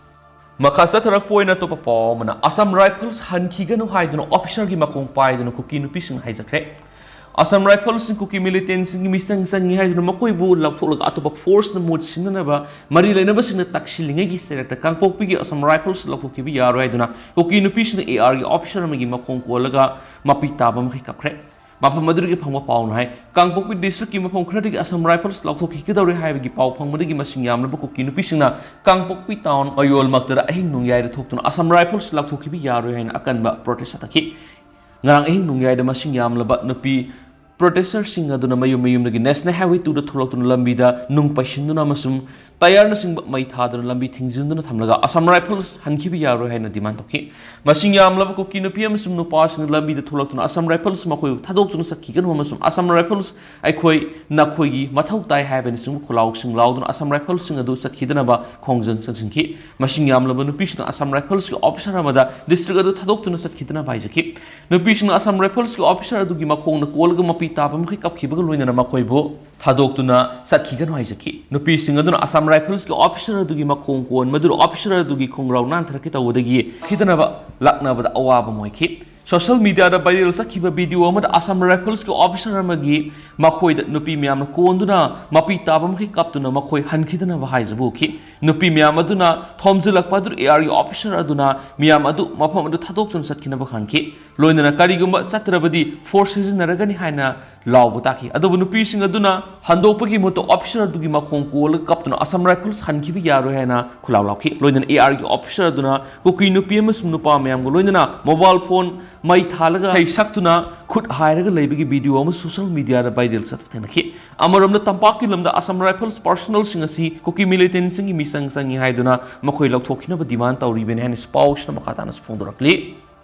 ꯃꯈꯥ ꯆꯠꯊꯔꯛꯄ ꯑꯣꯏꯅ ꯑꯇꯣꯞꯄ ꯄꯥꯎ ꯑꯃꯅ, ꯑꯁꯥꯝ ꯔꯥꯏꯐꯜꯁ ꯍꯟꯈꯤꯒꯅꯨ ꯍꯥꯏꯗꯨꯅ ꯑꯣꯐꯤꯁꯔꯒꯤ ꯃꯈꯣꯡ ꯄꯥꯏꯗꯨꯅ ꯀꯨꯀꯤ ꯅꯨꯄꯤꯁꯤꯡꯅ ꯍꯥꯏꯖꯈ꯭ꯔꯦ꯫ ꯑꯁꯥꯝ ꯔꯥꯏꯐꯜꯁꯤꯡ ꯀꯨꯀꯤ ꯃꯤꯂꯤꯇꯦꯟꯁꯤꯡꯒꯤ ꯃꯤꯆꯪ ꯆꯪꯉꯤ ꯍꯥꯏꯗꯨꯅ ꯃꯈꯣꯏꯕꯨ ꯂꯧꯊꯣꯛꯂꯒ ꯑꯇꯣꯞꯄ ꯐꯣꯔꯁꯅ ꯃꯍꯨꯠ ꯁꯤꯟꯅꯅꯕ ꯃꯔꯤ ꯂꯩꯅꯕꯁꯤꯡꯅ ꯇꯛꯁꯤꯜꯂꯤꯉꯩꯒꯤ ꯆꯩꯔꯛꯇ ꯀꯥꯡꯄꯣꯛꯄꯤꯒꯤ ꯑꯁꯥꯝ ꯔꯥꯏꯐꯜꯁ ꯂꯧꯊꯣꯛꯈꯤꯕ ꯌꯥꯔꯣꯏ ꯍꯥꯏꯗꯨꯅ ꯀꯨꯀꯤ ꯅꯨꯄꯤꯁꯤꯡꯅ ꯑꯦ ꯑꯥꯔꯒꯤ ꯑꯣꯐꯤꯁꯔ ꯑꯃꯒꯤ ꯃꯈꯣꯡ ꯀꯣꯜꯂꯒ ꯃꯄꯤ ꯇꯥꯕ ꯃꯈꯩ ꯀꯞꯈ꯭ꯔꯦ꯫ ꯃꯐꯝ ꯑꯗꯨꯗꯒꯤ ꯐꯪꯕ ꯄꯥꯎꯅ ꯍꯥꯏ, ꯀꯥꯡꯄꯣꯛꯄꯤ ꯗꯤꯁꯇ꯭ꯔꯤꯛꯀꯤ ꯃꯐꯝ ꯈꯔꯗꯒꯤ ꯑꯁꯥꯝ ꯔꯥꯏꯐꯜꯁ ꯂꯧꯊꯣꯛꯈꯤꯒꯗꯧꯔꯦ ꯍꯥꯏꯕꯒꯤ ꯄꯥꯎ ꯐꯪꯕꯗꯒꯤ ꯃꯁꯤꯡ ꯌꯥꯝꯂꯕ ꯀꯨꯀꯤ ꯅꯨꯄꯤꯁꯤꯡꯅ ꯀꯥꯡꯄꯣꯛꯄꯤ ꯇꯥꯎꯟ ꯃꯌꯣꯜꯃꯛꯇꯗ ꯑꯍꯤꯡ ꯅꯣꯡꯌꯥꯏꯗ ꯊꯣꯛꯇꯨꯅ ꯑꯁꯥꯝ ꯔꯥꯏꯐꯜꯁ ꯂꯧꯊꯣꯛꯈꯤꯕ ꯌꯥꯔꯣꯏ ꯍꯥꯏꯅ ꯑꯀꯟꯕ ꯄ꯭ꯔꯣꯇꯦꯁ ꯆꯠꯊꯈꯤ꯫ ꯉꯔꯥꯡ ꯑꯍꯤꯡ ꯅꯣꯡꯌꯥꯏꯗ ꯃꯁꯤꯡ ꯌꯥꯝꯂꯕ ꯅꯨꯄꯤ ꯄ꯭ꯔꯣꯇꯦꯁꯇꯔꯁꯤꯡ ꯑꯗꯨꯅ ꯃꯌꯨꯝ ꯃꯌꯨꯝꯗꯒꯤ ꯅꯦꯁꯅꯦꯜ ꯍꯥꯏꯋꯦ ꯇꯨꯗ ꯊꯣꯛꯂꯛꯇꯨꯅ ꯂꯝꯕꯤꯗ ꯅꯨꯡ ꯄꯩꯁꯤꯟꯗꯨꯅ ꯑꯃꯁꯨꯡ ꯇꯌꯥꯔꯅꯆꯤꯡꯕ ꯃꯩ ꯊꯥꯗꯨꯅ ꯂꯝꯕꯤ ꯊꯤꯡꯖꯤꯟꯗꯨꯅ ꯊꯝꯂꯒ ꯑꯁꯥꯝ ꯔꯥꯏꯐꯜꯁ ꯍꯟꯈꯤꯕ ꯌꯥꯔꯣꯏ ꯍꯥꯏꯅ ꯗꯤꯃꯥꯟ ꯇꯧꯈꯤ꯫ ꯃꯁꯤꯡ ꯌꯥꯝꯂꯕ ꯀꯨꯀꯤ ꯅꯨꯄꯤ ꯑꯃꯁꯨꯡ ꯅꯨꯄꯥꯁꯤꯡꯅ ꯂꯝꯕꯤꯗ ꯊꯣꯛꯂꯛꯇꯨꯅ ꯑꯁꯥꯝ ꯔꯥꯏꯐꯜꯁ ꯃꯈꯣꯏꯕꯨ ꯊꯥꯗꯣꯛꯇꯨꯅ ꯆꯠꯈꯤꯒꯅꯨ ꯑꯃꯁꯨꯡ ꯑꯁꯥꯝ ꯔꯥꯏꯐꯜꯁ ꯑꯩꯈꯣꯏ ꯅꯈꯣꯏꯒꯤ ꯃꯊꯧ ꯇꯥꯏ ꯍꯥꯏꯕꯅꯆꯤꯡꯕ ꯈꯣꯜꯂꯥꯎꯁꯤꯡ ꯂꯥꯎꯗꯨꯅ ꯑꯁꯥꯝ ꯔꯥꯏꯐꯜꯁꯤꯡ ꯑꯗꯨ ꯆꯠꯈꯤꯗꯅꯕ ꯈꯣꯡꯖꯪ ꯆꯪꯁꯤꯟꯈꯤ꯫ ꯃꯁꯤꯡ ꯌꯥꯝꯂꯕ ꯅꯨꯄꯤꯁꯤꯡꯅ ꯑꯁꯥꯝ ꯔꯥꯏꯐꯜꯁꯀꯤ ꯑꯣꯐꯤꯁꯥꯔ ꯑꯃꯗ ꯗꯤꯁꯇ꯭ꯔꯤꯛ ꯑꯗꯨ ꯊꯥꯗꯣꯛꯇꯨꯅ ꯆꯠꯈꯤꯗꯅꯕ ꯍꯥꯏꯖꯈꯤ꯫ ꯅꯨꯄꯤꯁꯤꯡꯅ ꯑꯁꯥꯝ ꯔꯥꯏꯐꯜꯁꯀꯤ ꯑꯣꯐꯤꯁꯥꯔ ꯑꯗꯨꯒꯤ ꯃꯈꯣꯡꯅ ꯀꯣꯜꯂꯒ ꯃꯄꯤ ꯇꯥꯕ ꯃꯈꯩ ꯀꯞꯈꯤꯕꯒ ꯂꯣꯏꯅꯅ ꯃꯈꯣꯏꯕꯨ ꯊꯥꯗꯣꯛꯇꯨꯅ ꯆꯠꯈꯤꯒꯅꯨ ꯍꯥꯏꯖꯈꯤ꯫ ꯅꯨꯄꯤꯁꯤꯡ ꯑꯗꯨꯅ ꯑꯁꯥꯝ ꯔꯥꯏꯐꯜꯁꯀꯤ ꯑꯣꯐꯤꯁꯥꯔ ꯑꯗꯨꯒꯤ ꯃꯈꯣꯡ ꯀꯣꯟꯕꯗꯨꯗ ꯑꯣꯐꯤꯁꯥꯔ ꯑꯗꯨꯒꯤ ꯈꯣꯡꯒ꯭ꯔꯥꯎ ꯅꯥꯟꯊꯔꯛꯀꯦ ꯇꯧꯕꯗꯒꯤ ꯈꯤꯗꯅꯕ ꯂꯥꯛꯅꯕꯗ ꯑꯋꯥꯕ ꯑꯣꯏꯈꯤ꯫ ꯁꯣꯁꯤꯌꯦꯜ ꯃꯤꯗꯤꯌꯥꯗ ꯚꯥꯏꯔꯦꯜ ꯆꯠꯈꯤꯕ ꯚꯤꯗꯤꯑꯣ ꯑꯃꯗ ꯑꯁꯥꯝ ꯔꯥꯏꯐꯜꯁꯀꯤ ꯑꯣꯐꯤꯁꯥꯔ ꯑꯃꯒꯤ ꯃꯈꯣꯏꯗ ꯅꯨꯄꯤ ꯃꯌꯥꯝꯅ ꯀꯣꯟꯗꯨꯅ ꯃꯄꯤ ꯇꯥꯕ ꯃꯈꯩ ꯀꯞꯇꯨꯅ ꯃꯈꯣꯏ ꯍꯟꯈꯤꯗꯅꯕ ꯍꯥꯏꯖꯕ ꯎꯈꯤ꯫ ꯅꯨꯄꯤ ꯃꯌꯥꯝ ꯑꯗꯨꯅ ꯊꯣꯝꯖꯤꯜꯂꯛꯄ ꯑꯗꯨ ꯑꯦ ꯑꯥꯔꯒꯤ ꯑꯣꯐꯤꯁꯥꯔ ꯑꯗꯨꯅ ꯃꯤꯌꯥꯝ ꯑꯗꯨ ꯃꯐꯝ ꯑꯗꯨ ꯊꯥꯗꯣꯛꯇꯨꯅ ꯆꯠꯈꯤꯅꯕ ꯈꯟꯈꯤ꯫ ꯂꯣꯏꯅꯅ ꯀꯔꯤꯒꯨꯝꯕ ꯆꯠꯇ꯭ꯔꯕꯗꯤ ꯐꯣꯔꯁ ꯁꯤꯖꯤꯟꯅꯔꯒꯅꯤ ꯍꯥꯏꯅ ꯂꯥꯎꯕ ꯇꯥꯈꯤ꯫ ꯑꯗꯨꯕꯨ ꯅꯨꯄꯤꯁꯤꯡ ꯑꯗꯨꯅ ꯍꯟꯗꯣꯛꯄꯒꯤ ꯃꯍꯨꯠꯇ ꯑꯣꯐꯤꯁꯥꯔ ꯑꯗꯨꯒꯤ ꯃꯈꯣꯡ ꯀꯣꯜꯂꯒ ꯀꯞꯇꯨꯅ ꯑꯁꯥꯝ ꯔꯥꯏꯐꯜꯁ ꯍꯟꯈꯤꯕ ꯌꯥꯔꯣꯏ ꯍꯥꯏꯅ ꯈꯨꯂꯥꯎ ꯂꯥꯎꯈꯤ꯫ ꯂꯣꯏꯅꯅ ꯑꯦ ꯑꯥꯔꯒꯤ ꯑꯣꯐꯤꯁꯥꯔ ꯑꯗꯨꯅ ꯀꯨꯀꯤ ꯅꯨꯄꯤ ꯑꯃꯁꯨꯡ ꯅꯨꯄꯥ ꯃꯌꯥꯝꯒ ꯂꯣꯏꯅꯅ ꯃꯣꯕꯥꯏꯜ ꯐꯣꯟ ꯃꯩ ꯊꯥꯜꯂꯒ ꯏꯁꯩ ꯁꯛꯇꯨꯅ ꯈꯨꯠ ꯍꯥꯏꯔꯒ ꯂꯩꯕꯒꯤ ꯚꯤꯗꯤꯑꯣ ꯑꯃ ꯁꯣꯁꯤꯌꯦꯜ ꯃꯤꯗꯤꯌꯥꯗ ꯚꯥꯏꯔꯦꯜ ꯆꯠꯄ ꯊꯦꯡꯅꯈꯤ꯫ ꯑꯃꯔꯣꯝꯗ ꯇꯝꯄꯥꯛꯀꯤ ꯂꯝꯗ ꯑꯁꯥꯝ ꯔꯥꯏꯐꯜꯁ ꯄꯥꯔꯁꯣꯅꯦꯜꯁꯤꯡ ꯑꯁꯤ ꯀꯨꯀꯤ ꯃꯤꯂꯤꯇꯦꯟꯁꯤꯡꯒꯤ ꯃꯤꯆꯪ ꯆꯪꯏ ꯍꯥꯏꯗꯨꯅ ꯃꯈꯣꯏ ꯂꯧꯊꯣꯛꯈꯤꯅꯕ ꯗꯤꯃꯥꯟ ꯇꯧꯔꯤꯕꯅꯤ ꯍꯥꯏꯅ ꯄꯥꯎꯁꯤꯅ ꯃꯈꯥ ꯇꯥꯅꯁꯨ ꯐꯣꯡꯗꯣꯔꯛꯂꯤ꯫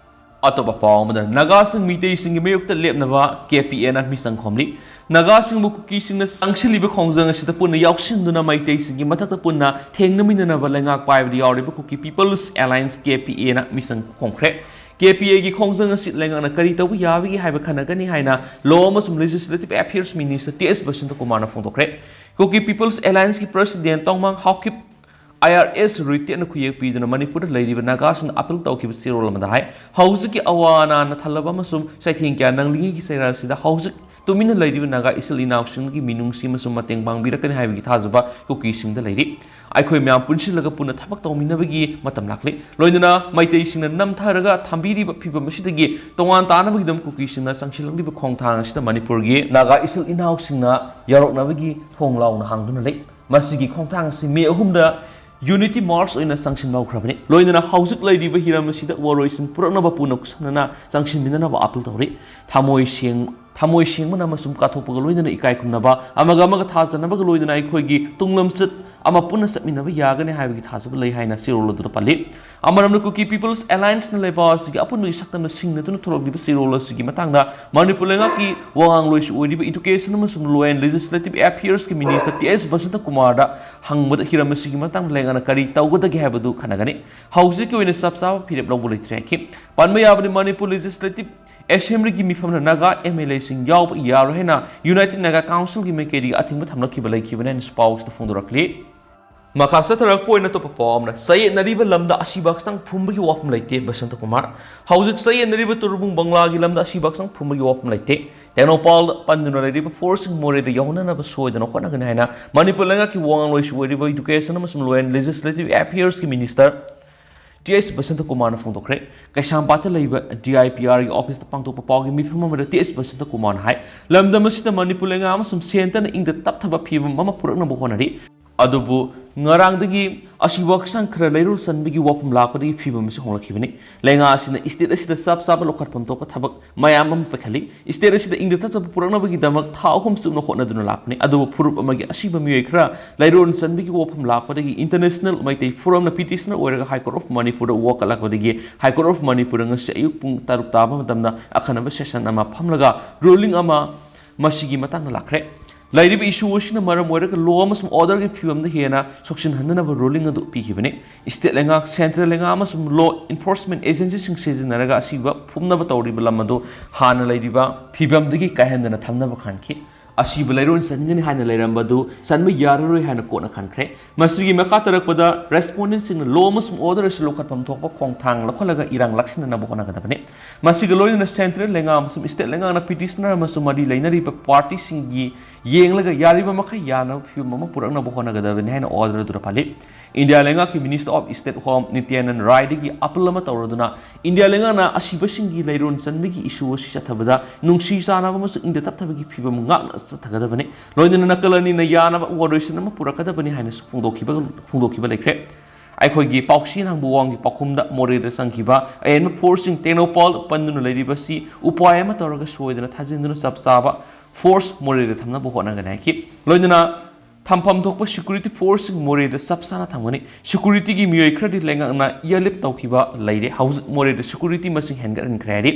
ꯑꯇꯣꯞꯄ ꯄꯥꯎ ꯑꯃꯗ, ꯅꯥꯒꯥꯁꯤꯡ ꯃꯤꯇꯩꯁꯤꯡꯒꯤ ꯃꯥꯌꯣꯛꯇ ꯂꯦꯞꯅꯕ ꯀꯦ ꯄꯤ ꯑꯦꯅ ꯃꯤꯆꯪ ꯈꯣꯝꯂꯤ꯫ ꯅꯥꯒꯥꯁꯤꯡꯕꯨ ꯀꯨꯀꯤꯁꯤꯡꯅ ꯆꯪꯁꯤꯜꯂꯤꯕ ꯈꯣꯡꯖꯪ ꯑꯁꯤꯗ ꯄꯨꯟꯅ ꯌꯥꯎꯁꯤꯟꯗꯨꯅ ꯃꯩꯇꯩꯁꯤꯡꯒꯤ ꯃꯊꯛꯇ ꯄꯨꯟꯅ ꯊꯦꯡꯅꯃꯤꯟꯅꯅꯕ ꯂꯩꯉꯥꯛ ꯄꯥꯏꯕꯗ ꯌꯥꯎꯔꯤꯕ ꯀꯨꯀꯤ ꯄꯤꯄꯜꯁ ꯑꯦꯂꯥꯏꯟꯁ, ꯀꯦ ꯄꯤ ꯑꯦꯅ ꯃꯤꯆꯪ ꯈꯣꯝꯈ꯭ꯔꯦ꯫ ꯀꯦ ꯄꯤ ꯑꯦꯒꯤ ꯈꯣꯡꯖꯪ ꯑꯁꯤ ꯂꯩꯉꯥꯛꯅ ꯀꯔꯤ ꯇꯧꯕ ꯌꯥꯕꯒꯦ ꯍꯥꯏꯕ ꯈꯟꯅꯒꯅꯤ ꯍꯥꯏꯅ ꯂꯣ ꯑꯃꯁꯨꯡ legislative affairs minister T S Basanta ꯀꯨꯃꯥꯔꯅ ꯐꯣꯡꯗꯣꯛꯈ꯭ꯔꯦ꯫ ꯀꯨꯀꯤ ꯄꯤꯄꯜꯁ ꯑꯦꯂꯥꯏꯟꯁꯀꯤ ꯄ꯭ꯔꯁꯤꯗꯦꯟ ꯇꯣꯡꯃꯥꯡ ꯍꯥꯎꯀꯤꯞ ꯑꯥꯏ ꯑꯥꯔ ꯑꯦꯁ ꯔꯤꯇꯦꯠꯅ ꯈꯨꯌꯦꯛ ꯄꯤꯗꯨꯅ ꯃꯅꯤꯄꯨꯔꯗ ꯂꯩꯔꯤꯕ ꯅꯥꯒꯥꯁꯤꯡꯗ ꯑꯥꯄꯤꯜ ꯇꯧꯈꯤꯕ ꯆꯦꯔꯣꯜ ꯑꯃꯗ ꯍꯥꯏ, ꯍꯧꯖꯤꯛꯀꯤ ꯑꯋꯥ ꯑꯅꯥꯅ ꯊꯜꯂꯕ ꯑꯃꯁꯨꯡ ꯆꯩꯊꯦꯡ ꯀꯌꯥ ꯅꯪꯂꯤꯉꯩꯒꯤ ꯆꯩꯔꯥꯛ ꯑꯁꯤꯗ ꯍꯧꯖꯤꯛ ꯇꯨꯃꯤꯟꯅ ꯂꯩꯔꯤꯕ ꯅꯥꯒꯥ ꯏꯆꯤꯜ ꯏꯅꯥꯎꯁꯤꯡꯒꯤ ꯃꯤꯅꯨꯡꯁꯤ ꯑꯃꯁꯨꯡ ꯃꯇꯦꯡ ꯄꯥꯡꯕꯤꯔꯛꯀꯅꯤ ꯍꯥꯏꯕꯒꯤ ꯊꯥꯖꯕ ꯀꯨꯀꯤꯁꯤꯡꯗ ꯂꯩꯔꯤ꯫ ꯑꯩꯈꯣꯏ ꯃꯌꯥꯝ ꯄꯨꯟꯁꯤꯜꯂꯒ ꯄꯨꯟꯅ ꯊꯕꯛ ꯇꯧꯃꯤꯟꯅꯕꯒꯤ ꯃꯇꯝ ꯂꯥꯛꯂꯤ꯫ ꯂꯣꯏꯅꯅ ꯃꯩꯇꯩꯁꯤꯡꯅ ꯅꯝꯊꯔꯒ ꯊꯝꯕꯤꯔꯤꯕ ꯐꯤꯕꯝ ꯑꯁꯤꯗꯒꯤ ꯇꯣꯉꯥꯟ ꯇꯥꯅꯕꯒꯤꯗꯃꯛ ꯀꯨꯀꯤꯁꯤꯡꯅ ꯆꯪꯁꯤꯜꯂꯛꯂꯤꯕ ꯈꯣꯡꯊꯥꯡ ꯑꯁꯤꯗ ꯃꯅꯤꯄꯨꯔꯒꯤ ꯅꯥꯒꯥ ꯏꯆꯤꯜ ꯏꯅꯥꯎꯁꯤꯡꯅ ꯌꯥꯎꯔꯛꯅꯕꯒꯤ ꯊꯣꯡ ꯂꯥꯎꯅ ꯍꯥꯡꯗꯨꯅ ꯂꯩ꯫ ꯃꯁꯤꯒꯤ ꯈꯣꯡꯊꯥꯡ ꯑꯁꯤ ꯃꯦ ꯑꯍꯨꯝꯗ unity march ꯑꯣꯏꯅ ꯆꯪꯁꯤꯟꯕ ꯍꯧꯈ꯭ꯔꯕꯅꯤ꯫ ꯂꯣꯏꯅꯅ ꯍꯧꯖꯤꯛ ꯂꯩꯔꯤꯕ ꯍꯤꯔꯝ ꯑꯁꯤꯗ ꯋꯥꯔꯣꯏꯁꯤꯟ ꯄꯨꯔꯛꯅꯕ ꯄꯨꯟꯅ ꯈꯨꯠꯁꯝꯅꯅ ꯆꯪꯁꯤꯟꯃꯤꯟꯅꯅꯕ ꯑꯥꯄꯤꯜ ꯇꯧꯔꯤ꯫ ꯊꯃꯣꯏ ꯁꯦꯡ-, ꯊꯃꯣꯏ ꯁꯦꯡꯕꯅ ꯑꯃꯁꯨꯡ ꯀꯠꯊꯣꯛꯄꯒ ꯂꯣꯏꯅꯅ ꯏꯀꯥꯏ ꯈꯨꯝꯅꯕ ꯑꯃꯒ ꯑꯃꯒ ꯊꯥꯖꯅꯕꯒ ꯂꯣꯏꯅꯅ ꯑꯩꯈꯣꯏꯒꯤ ꯇꯨꯡꯂꯝꯆꯠ ꯑꯃ ꯄꯨꯟꯅ ꯆꯠꯃꯤꯟꯅꯕ ꯌꯥꯒꯅꯤ ꯍꯥꯏꯕꯒꯤ ꯊꯥꯖꯕ ꯂꯩ ꯍꯥꯏꯅ ꯆꯦꯔꯣꯜ ꯑꯗꯨꯗ ꯄꯜꯂꯤ꯫ ꯑꯃꯔꯣꯝꯗ ꯀꯨꯀꯤ People's Allianceꯅ ꯂꯩꯕꯥꯛ ꯑꯁꯤꯒꯤ ꯑꯄꯨꯟꯕꯒꯤ ꯁꯛꯇꯝꯗ ꯁꯤꯡꯅꯗꯨꯅ ꯊꯣꯛꯂꯛꯂꯤꯕ ꯆꯦꯔꯣꯜ ꯑꯁꯤꯒꯤ ꯃꯇꯥꯡꯗ ꯃꯅꯤꯄꯨꯔ ꯂꯩꯉꯥꯛꯀꯤ ꯋꯥꯉꯥꯡꯂꯣꯏꯁꯨ ꯑꯣꯏꯔꯤꯕ Education ꯑꯃꯁꯨꯡ Law and Legislative Affairsꯀꯤ Minister ꯇꯤ ꯑꯦꯁ ꯕꯁꯟꯇ ꯀꯨꯃꯥꯔꯗ ꯍꯪꯕꯗ ꯍꯤꯔꯝ ꯑꯁꯤꯒꯤ ꯃꯇꯥꯡꯗ ꯂꯩꯉꯥꯛꯅ ꯀꯔꯤ ꯇꯧꯒꯗꯒꯦ ꯍꯥꯏꯕꯗꯨ ꯈꯟꯅꯒꯅꯤ꯫ ꯍꯧꯖꯤꯛꯀꯤ ꯑꯣꯏꯅ ꯆꯞ ꯆꯥꯕ ꯐꯤꯔꯦꯞ ꯂꯧꯕ ꯂꯩꯇ꯭ꯔꯤ ꯍꯥꯏꯈꯤ꯫ ꯄꯟꯕ ꯌꯥꯕꯅꯤ, ꯃꯅꯤꯄꯨꯔ Legislative Assemblyꯒꯤ ꯃꯤꯐꯝꯅ ꯅꯥꯒꯥ ꯑꯦꯝ ꯑꯦꯜ ꯑꯦꯁꯤꯡ ꯌꯥꯎꯕ ꯌꯥꯔꯣꯏ ꯍꯥꯏꯅ United Naga Councilꯒꯤ ꯃꯥꯏꯀꯩꯗꯒꯤ ꯑꯊꯤꯡꯕ ꯊꯝꯂꯛꯈꯤꯕ ꯂꯩꯈꯤꯕꯅꯤ ꯍꯥꯏꯅꯁꯨ ꯄꯥꯎꯁꯤꯗ ꯐꯣꯡꯗꯣꯔꯛꯂꯤ꯫ ꯃꯈꯥ ꯆꯠꯊꯔꯛꯄ ꯑꯣꯏꯅ ꯑꯇꯣꯞꯄ ꯄꯥꯎ ꯑꯃꯅ, ꯆꯌꯦꯠꯅꯔꯤꯕ ꯂꯝꯗ ꯑꯁꯤꯕ ꯍꯛꯆꯥꯡ ꯐꯨꯝꯕꯒꯤ ꯋꯥꯐꯝ ꯂꯩꯇꯦ, ꯕꯁꯟꯇ ꯀꯨꯃꯥꯔ꯫ ꯍꯧꯖꯤꯛ ꯆꯌꯦꯠꯅꯔꯤꯕ ꯇꯨꯔꯕꯨꯡ ꯕꯪꯂꯥꯒꯤ ꯂꯝꯗ ꯑꯁꯤꯕ ꯍꯛꯆꯥꯡ ꯐꯨꯝꯕꯒꯤ ꯋꯥꯐꯝ ꯂꯩꯇꯦ꯫ ꯇꯦꯡꯅꯧꯄꯜꯗ ꯄꯟꯗꯨꯅ ꯂꯩꯔꯤꯕ ꯐꯣꯔꯁꯁꯤꯡ ꯃꯣꯔꯦꯗ ꯌꯧꯍꯟꯅꯅꯕ ꯁꯣꯏꯗꯅ ꯍꯣꯠꯅꯒꯅꯤ ꯍꯥꯏꯅ ꯃꯅꯤꯄꯨꯔ ꯂꯩꯉꯥꯛꯀꯤ ꯋꯥꯉꯥꯡꯂꯣꯏꯁꯨ ꯑꯣꯏꯔꯤꯕ Education ꯑꯃꯁꯨꯡ Law and Legislative Affairsꯀꯤ Minister ꯇꯤ ꯑꯦꯁ ꯕꯁꯟꯇ ꯀꯨꯃꯥꯔꯅ ꯐꯣꯡꯗꯣꯛꯈ꯭ꯔꯦ꯫ ꯀꯩꯁꯥꯝꯄꯥꯠꯇ ꯂꯩꯕ ꯗꯤ ꯑꯥꯏ ꯄꯤ ꯑꯥꯔꯒꯤ ꯑꯣꯐꯤꯁꯇ ꯄꯥꯡꯊꯣꯛꯄ ꯄꯥꯎꯒꯤ ꯃꯤꯐꯝ ꯑꯃꯗ ꯇꯤ ꯑꯦꯁ ꯕꯁꯟꯇ ꯀꯨꯃꯥꯔꯅ ꯍꯥꯏ, ꯂꯝꯗꯝ ꯑꯁꯤꯗ ꯃꯅꯤꯄꯨꯔ ꯂꯩꯉꯥꯛ ꯑꯃꯁꯨꯡ ꯁꯦꯟꯇꯔꯅ ꯏꯪꯗ ꯇꯞꯊꯕ ꯐꯤꯕꯝ ꯑꯃ ꯄꯨꯔꯛꯅꯕ ꯍꯣꯠꯅꯔꯤ꯫ ꯑꯗꯨꯕꯨ ꯉꯔꯥꯡꯗꯒꯤ ꯑꯁꯤꯕ ꯍꯛꯆꯥꯡ ꯈꯔ ꯂꯩꯔꯣꯜ ꯆꯟꯕꯒꯤ ꯋꯥꯐꯝ ꯂꯥꯛꯄꯗꯒꯤ ꯐꯤꯕꯝ ꯑꯁꯤ ꯍꯣꯡꯂꯛꯈꯤꯕꯅꯤ꯫ ꯂꯩꯉꯥꯛ ꯑꯁꯤꯅ state ꯑꯁꯤꯗ ꯆꯞ ꯆꯥꯕ ꯂꯧꯈꯠꯐꯝ ꯊꯣꯛꯄ ꯊꯕꯛ ꯃꯌꯥꯝ ꯑꯃ ꯄꯥꯏꯈꯠꯂꯤ꯫ State ꯑꯁꯤꯗ ꯏꯪꯗ ꯇꯞꯊꯕ ꯄꯨꯔꯛꯅꯕꯒꯤꯗꯃꯛ ꯊꯥ ꯑꯍꯨꯝ ꯆꯨꯞꯅ ꯍꯣꯠꯅꯗꯨꯅ ꯂꯥꯛꯄꯅꯤ꯫ ꯑꯗꯨꯕꯨ ꯐꯨꯔꯨꯞ ꯑꯃꯒꯤ ꯑꯁꯤꯕ ꯃꯤꯑꯣꯏ ꯈꯔ ꯂꯩꯔꯣꯜ ꯆꯟꯕꯒꯤ ꯋꯥꯐꯝ ꯂꯥꯛꯄꯗꯒꯤ International ꯃꯩꯇꯩ Forum ꯅ petitioner ꯑꯣꯏꯔꯒ High Court of ꯃꯅꯤꯄꯨꯔꯗ ꯋꯥꯀꯠꯂꯛꯄꯗꯒꯤ High Court of ꯃꯅꯤꯄꯨꯔꯗ ꯉꯁꯤ ꯑꯌꯨꯛ ꯄꯨꯡ ꯇꯔꯨꯛ ꯇꯥꯕ ꯃꯇꯝꯗ ꯑꯈꯟꯅꯕ session ꯑꯃ ꯐꯝꯂꯒ ruling ꯑꯃ ꯃꯁꯤꯒꯤ ꯃꯇꯥꯡꯗ ꯂꯥꯛꯈ꯭ꯔꯦ꯫ ꯂꯩꯔꯤꯕ issue ꯑꯁꯤꯅ ꯃꯔꯝ ꯑꯣꯏꯔꯒ law ꯑꯃꯁꯨꯡ order ꯒꯤ ꯐꯤꯕꯝꯗ ꯍꯦꯟꯅ ꯁꯣꯛꯆꯤꯟꯍꯟꯗꯅꯕ ruling ꯑꯗꯨ ꯄꯤꯈꯤꯕꯅꯤ꯫ State ꯂꯩꯉꯥꯛ, central ꯂꯩꯉꯥꯛ ꯑꯃꯁꯨꯡ law enforcement agency ꯁꯤꯡ ꯁꯤꯖꯤꯟꯅꯔꯒ ꯑꯁꯤꯕ ꯐꯨꯝꯅꯕ ꯇꯧꯔꯤꯕ ꯂꯝ ꯑꯗꯨ ꯍꯥꯟꯅ ꯂꯩꯔꯤꯕ ꯐꯤꯕꯝꯗꯒꯤ ꯀꯥꯏꯍꯟꯗꯅ ꯊꯝꯅꯕ ꯈꯟꯈꯤ꯫ ꯑꯁꯤꯕ ꯂꯩꯔꯣꯜ ꯆꯟꯒꯅꯤ ꯍꯥꯏꯅ ꯂꯩꯔꯝꯕꯗꯨ ꯆꯟꯕ ꯌꯥꯔꯔꯣꯏ ꯍꯥꯏꯅ ꯀꯣꯟꯅ ꯈꯟꯈ꯭ꯔꯦ꯫ ꯃꯁꯤꯒꯤ ꯃꯈꯥ ꯇꯥꯔꯛꯄꯗ respondent ꯁꯤꯡꯅ law ꯑꯃꯁꯨꯡ order ꯑꯁꯤ ꯂꯧꯈꯠꯐꯝ ꯊꯣꯛꯄ ꯈꯣꯡꯊꯥꯡ ꯂꯧꯈꯠꯂꯒ ꯏꯔꯥꯡ ꯂꯥꯛꯁꯤꯟꯅꯅꯕ ꯍꯣꯠꯅꯒꯗꯕꯅꯤ꯫ ꯃꯁꯤꯒ ꯂꯣꯏꯅꯅ central ꯂꯩꯉꯥꯛ ꯑꯃꯁꯨꯡ state ꯂꯩꯉꯥꯛꯅ petitioner ꯑꯃꯁꯨꯡ ꯃꯔꯤ ꯂꯩꯅꯔꯤꯕ party ꯁꯤꯡꯒꯤ ꯌꯦꯡꯂꯒ ꯌꯥꯔꯤꯕ ꯃꯈꯩ ꯌꯥꯅꯕ ꯐꯤꯕꯝ ꯑꯃ ꯄꯨꯔꯛꯅꯕ ꯍꯣꯠꯅꯒꯗꯕꯅꯤ ꯍꯥꯏꯅ order ꯑꯗꯨꯗ ꯄꯜꯂꯤ꯫ ꯏꯟꯗꯤꯌꯥ ꯂꯩꯉꯥꯛꯀꯤ Minister of State Home ꯅꯤꯇ꯭ꯌꯥꯅꯟ ꯔꯥꯏꯗꯒꯤ appeal ꯑꯃ ꯇꯧꯔꯗꯨꯅ ꯏꯟꯗꯤꯌꯥ ꯂꯩꯉꯥꯛꯅ ꯑꯁꯤꯕꯁꯤꯡꯒꯤ ꯂꯩꯔꯣꯟ ꯆꯟꯕꯒꯤ issue ꯑꯁꯤ ꯆꯠꯊꯕꯗ ꯅꯨꯡꯁꯤ ꯆꯥꯟꯅꯕ ꯑꯃꯁꯨꯡ ꯏꯪꯗ ꯇꯞꯊꯕꯒꯤ ꯐꯤꯕꯝ ꯉꯥꯛꯅ ꯆꯠꯊꯒꯗꯕꯅꯤ꯫ ꯂꯣꯏꯅꯅ ꯅꯥꯀꯜ ꯑꯅꯤꯅ ꯌꯥꯅꯕ ꯋꯥꯔꯣꯏꯁꯤꯟ ꯑꯃ ꯄꯨꯔꯛꯀꯗꯕꯅꯤ ꯍꯥꯏꯅꯁꯨ ꯐꯣꯡꯗꯣꯛꯈꯤꯕ, ꯐꯣꯡꯗꯣꯛꯈꯤꯕ ꯂꯩꯈ꯭ꯔꯦ꯫ ꯑꯩꯈꯣꯏꯒꯤ ꯄꯥꯎꯁꯤ ꯅꯪꯕꯨ ꯋꯥꯡꯒꯤ ꯄꯥꯎꯈꯨꯝꯗ ꯃꯣꯔꯦꯗ ꯆꯪꯈꯤꯕ ꯑꯍꯦꯟꯕ forceꯁꯤꯡ ꯇꯦꯡꯅꯧꯄꯜ ꯄꯟꯗꯨꯅ ꯂꯩꯔꯤꯕꯁꯤ ꯎꯄꯥꯏ ꯑꯃ ꯇꯧꯔꯒ ꯁꯣꯏꯗꯅ ꯊꯥꯖꯤꯟꯗꯨꯅ ꯆꯞ ꯆꯥꯕ force ꯃꯣꯔꯦꯗ ꯊꯝꯅꯕ ꯍꯣꯠꯅꯒꯅꯤ ꯍꯥꯏꯈꯤ꯫ ꯂꯣꯏꯅꯅ ꯊꯝꯐꯝ ꯊꯣꯛꯄ security forceꯁꯤꯡ ꯃꯣꯔꯦꯗ ꯆꯞ ꯆꯥꯅ ꯊꯝꯒꯅꯤ꯫ Securityꯒꯤ ꯃꯤꯑꯣꯏ ꯈꯔꯗꯤ ꯂꯩꯉꯥꯛꯅ ꯏꯌꯥꯔꯂꯤꯞ ꯇꯧꯈꯤꯕ ꯂꯩꯔꯦ꯫ ꯍꯧꯖꯤꯛ ꯃꯣꯔꯦꯗ security ꯃꯁꯤꯡ ꯍꯦꯟꯒꯠꯍꯟꯈ꯭ꯔꯦ ꯍꯥꯏꯔꯤ꯫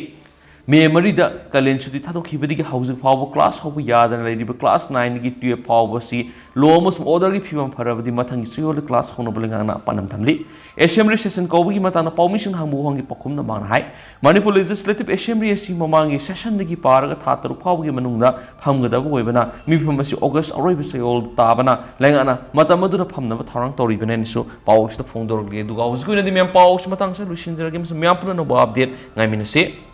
ꯃꯦ ꯃꯔꯤꯗ ꯀꯥꯂꯦꯟ ꯁꯨꯇꯤ ꯊꯥꯗꯣꯛꯈꯤꯕꯗꯒꯤ ꯍꯧꯖꯤꯛ ꯐꯥꯎꯕ class ꯍꯧꯕ ꯌꯥꯗꯅ ꯂꯩꯔꯤꯕ class nineꯗꯒꯤ twelve ꯐꯥꯎꯕ ꯑꯁꯤ law ꯑꯃꯁꯨꯡ orderꯒꯤ ꯐꯤꯕꯝ ꯐꯔꯕꯗꯤ ꯃꯊꯪꯒꯤ ꯆꯌꯣꯜꯗ class ꯍꯧꯅꯕ ꯂꯩꯉꯥꯛꯅ ꯄꯥꯟꯗꯝ ꯊꯝꯂꯤ꯫ Assembly session ꯀꯧꯕꯒꯤ ꯃꯇꯥꯡꯗ ꯄꯥꯎꯃꯤꯁꯤꯡ ꯍꯪꯕ ꯋꯥꯍꯪꯒꯤ ꯄꯥꯎꯈꯨꯝꯗ ꯃꯥꯅ ꯍꯥꯏ, ꯃꯅꯤꯄꯨꯔ Legislative Assembly ꯑꯁꯤ ꯃꯃꯥꯡꯒꯤ sessionꯗꯒꯤ ꯄꯥꯔꯒ ꯊꯥ ꯇꯔꯨꯛ ꯐꯥꯎꯕꯒꯤ ꯃꯅꯨꯡꯗ ꯐꯝꯒꯗꯕ ꯑꯣꯏꯕꯅ ꯃꯤꯐꯝ ꯑꯁꯤ August ꯑꯔꯣꯏꯕ ꯆꯌꯣꯜ ꯇꯥꯕꯅ ꯂꯩꯉꯥꯛꯅ ꯃꯇꯝ ꯑꯗꯨꯗ ꯐꯝꯅꯕ ꯊꯧꯔꯥꯡ ꯇꯧꯔꯤꯕꯅꯤ ꯍꯥꯏꯅꯁꯨ ꯄꯥꯎ ꯑꯁꯤꯗ ꯐꯣꯡꯗꯣꯔꯛꯂꯤ꯫ ꯑꯗꯨꯒ ꯍꯧꯖꯤꯛꯀꯤ ꯑꯣꯏꯅꯗꯤ ꯃꯌꯥꯝ ꯄꯥꯎ ꯑꯁꯤ ꯃꯇꯥꯡꯁꯤꯗ ꯂꯣꯏꯁꯤꯟꯖꯔꯒꯦ ꯑꯃꯁꯨꯡ ꯃꯌꯥꯝ ꯄꯨꯝꯅ ꯑꯅꯧꯕ update ꯉꯥꯏꯃꯤꯟꯅꯁꯤ꯫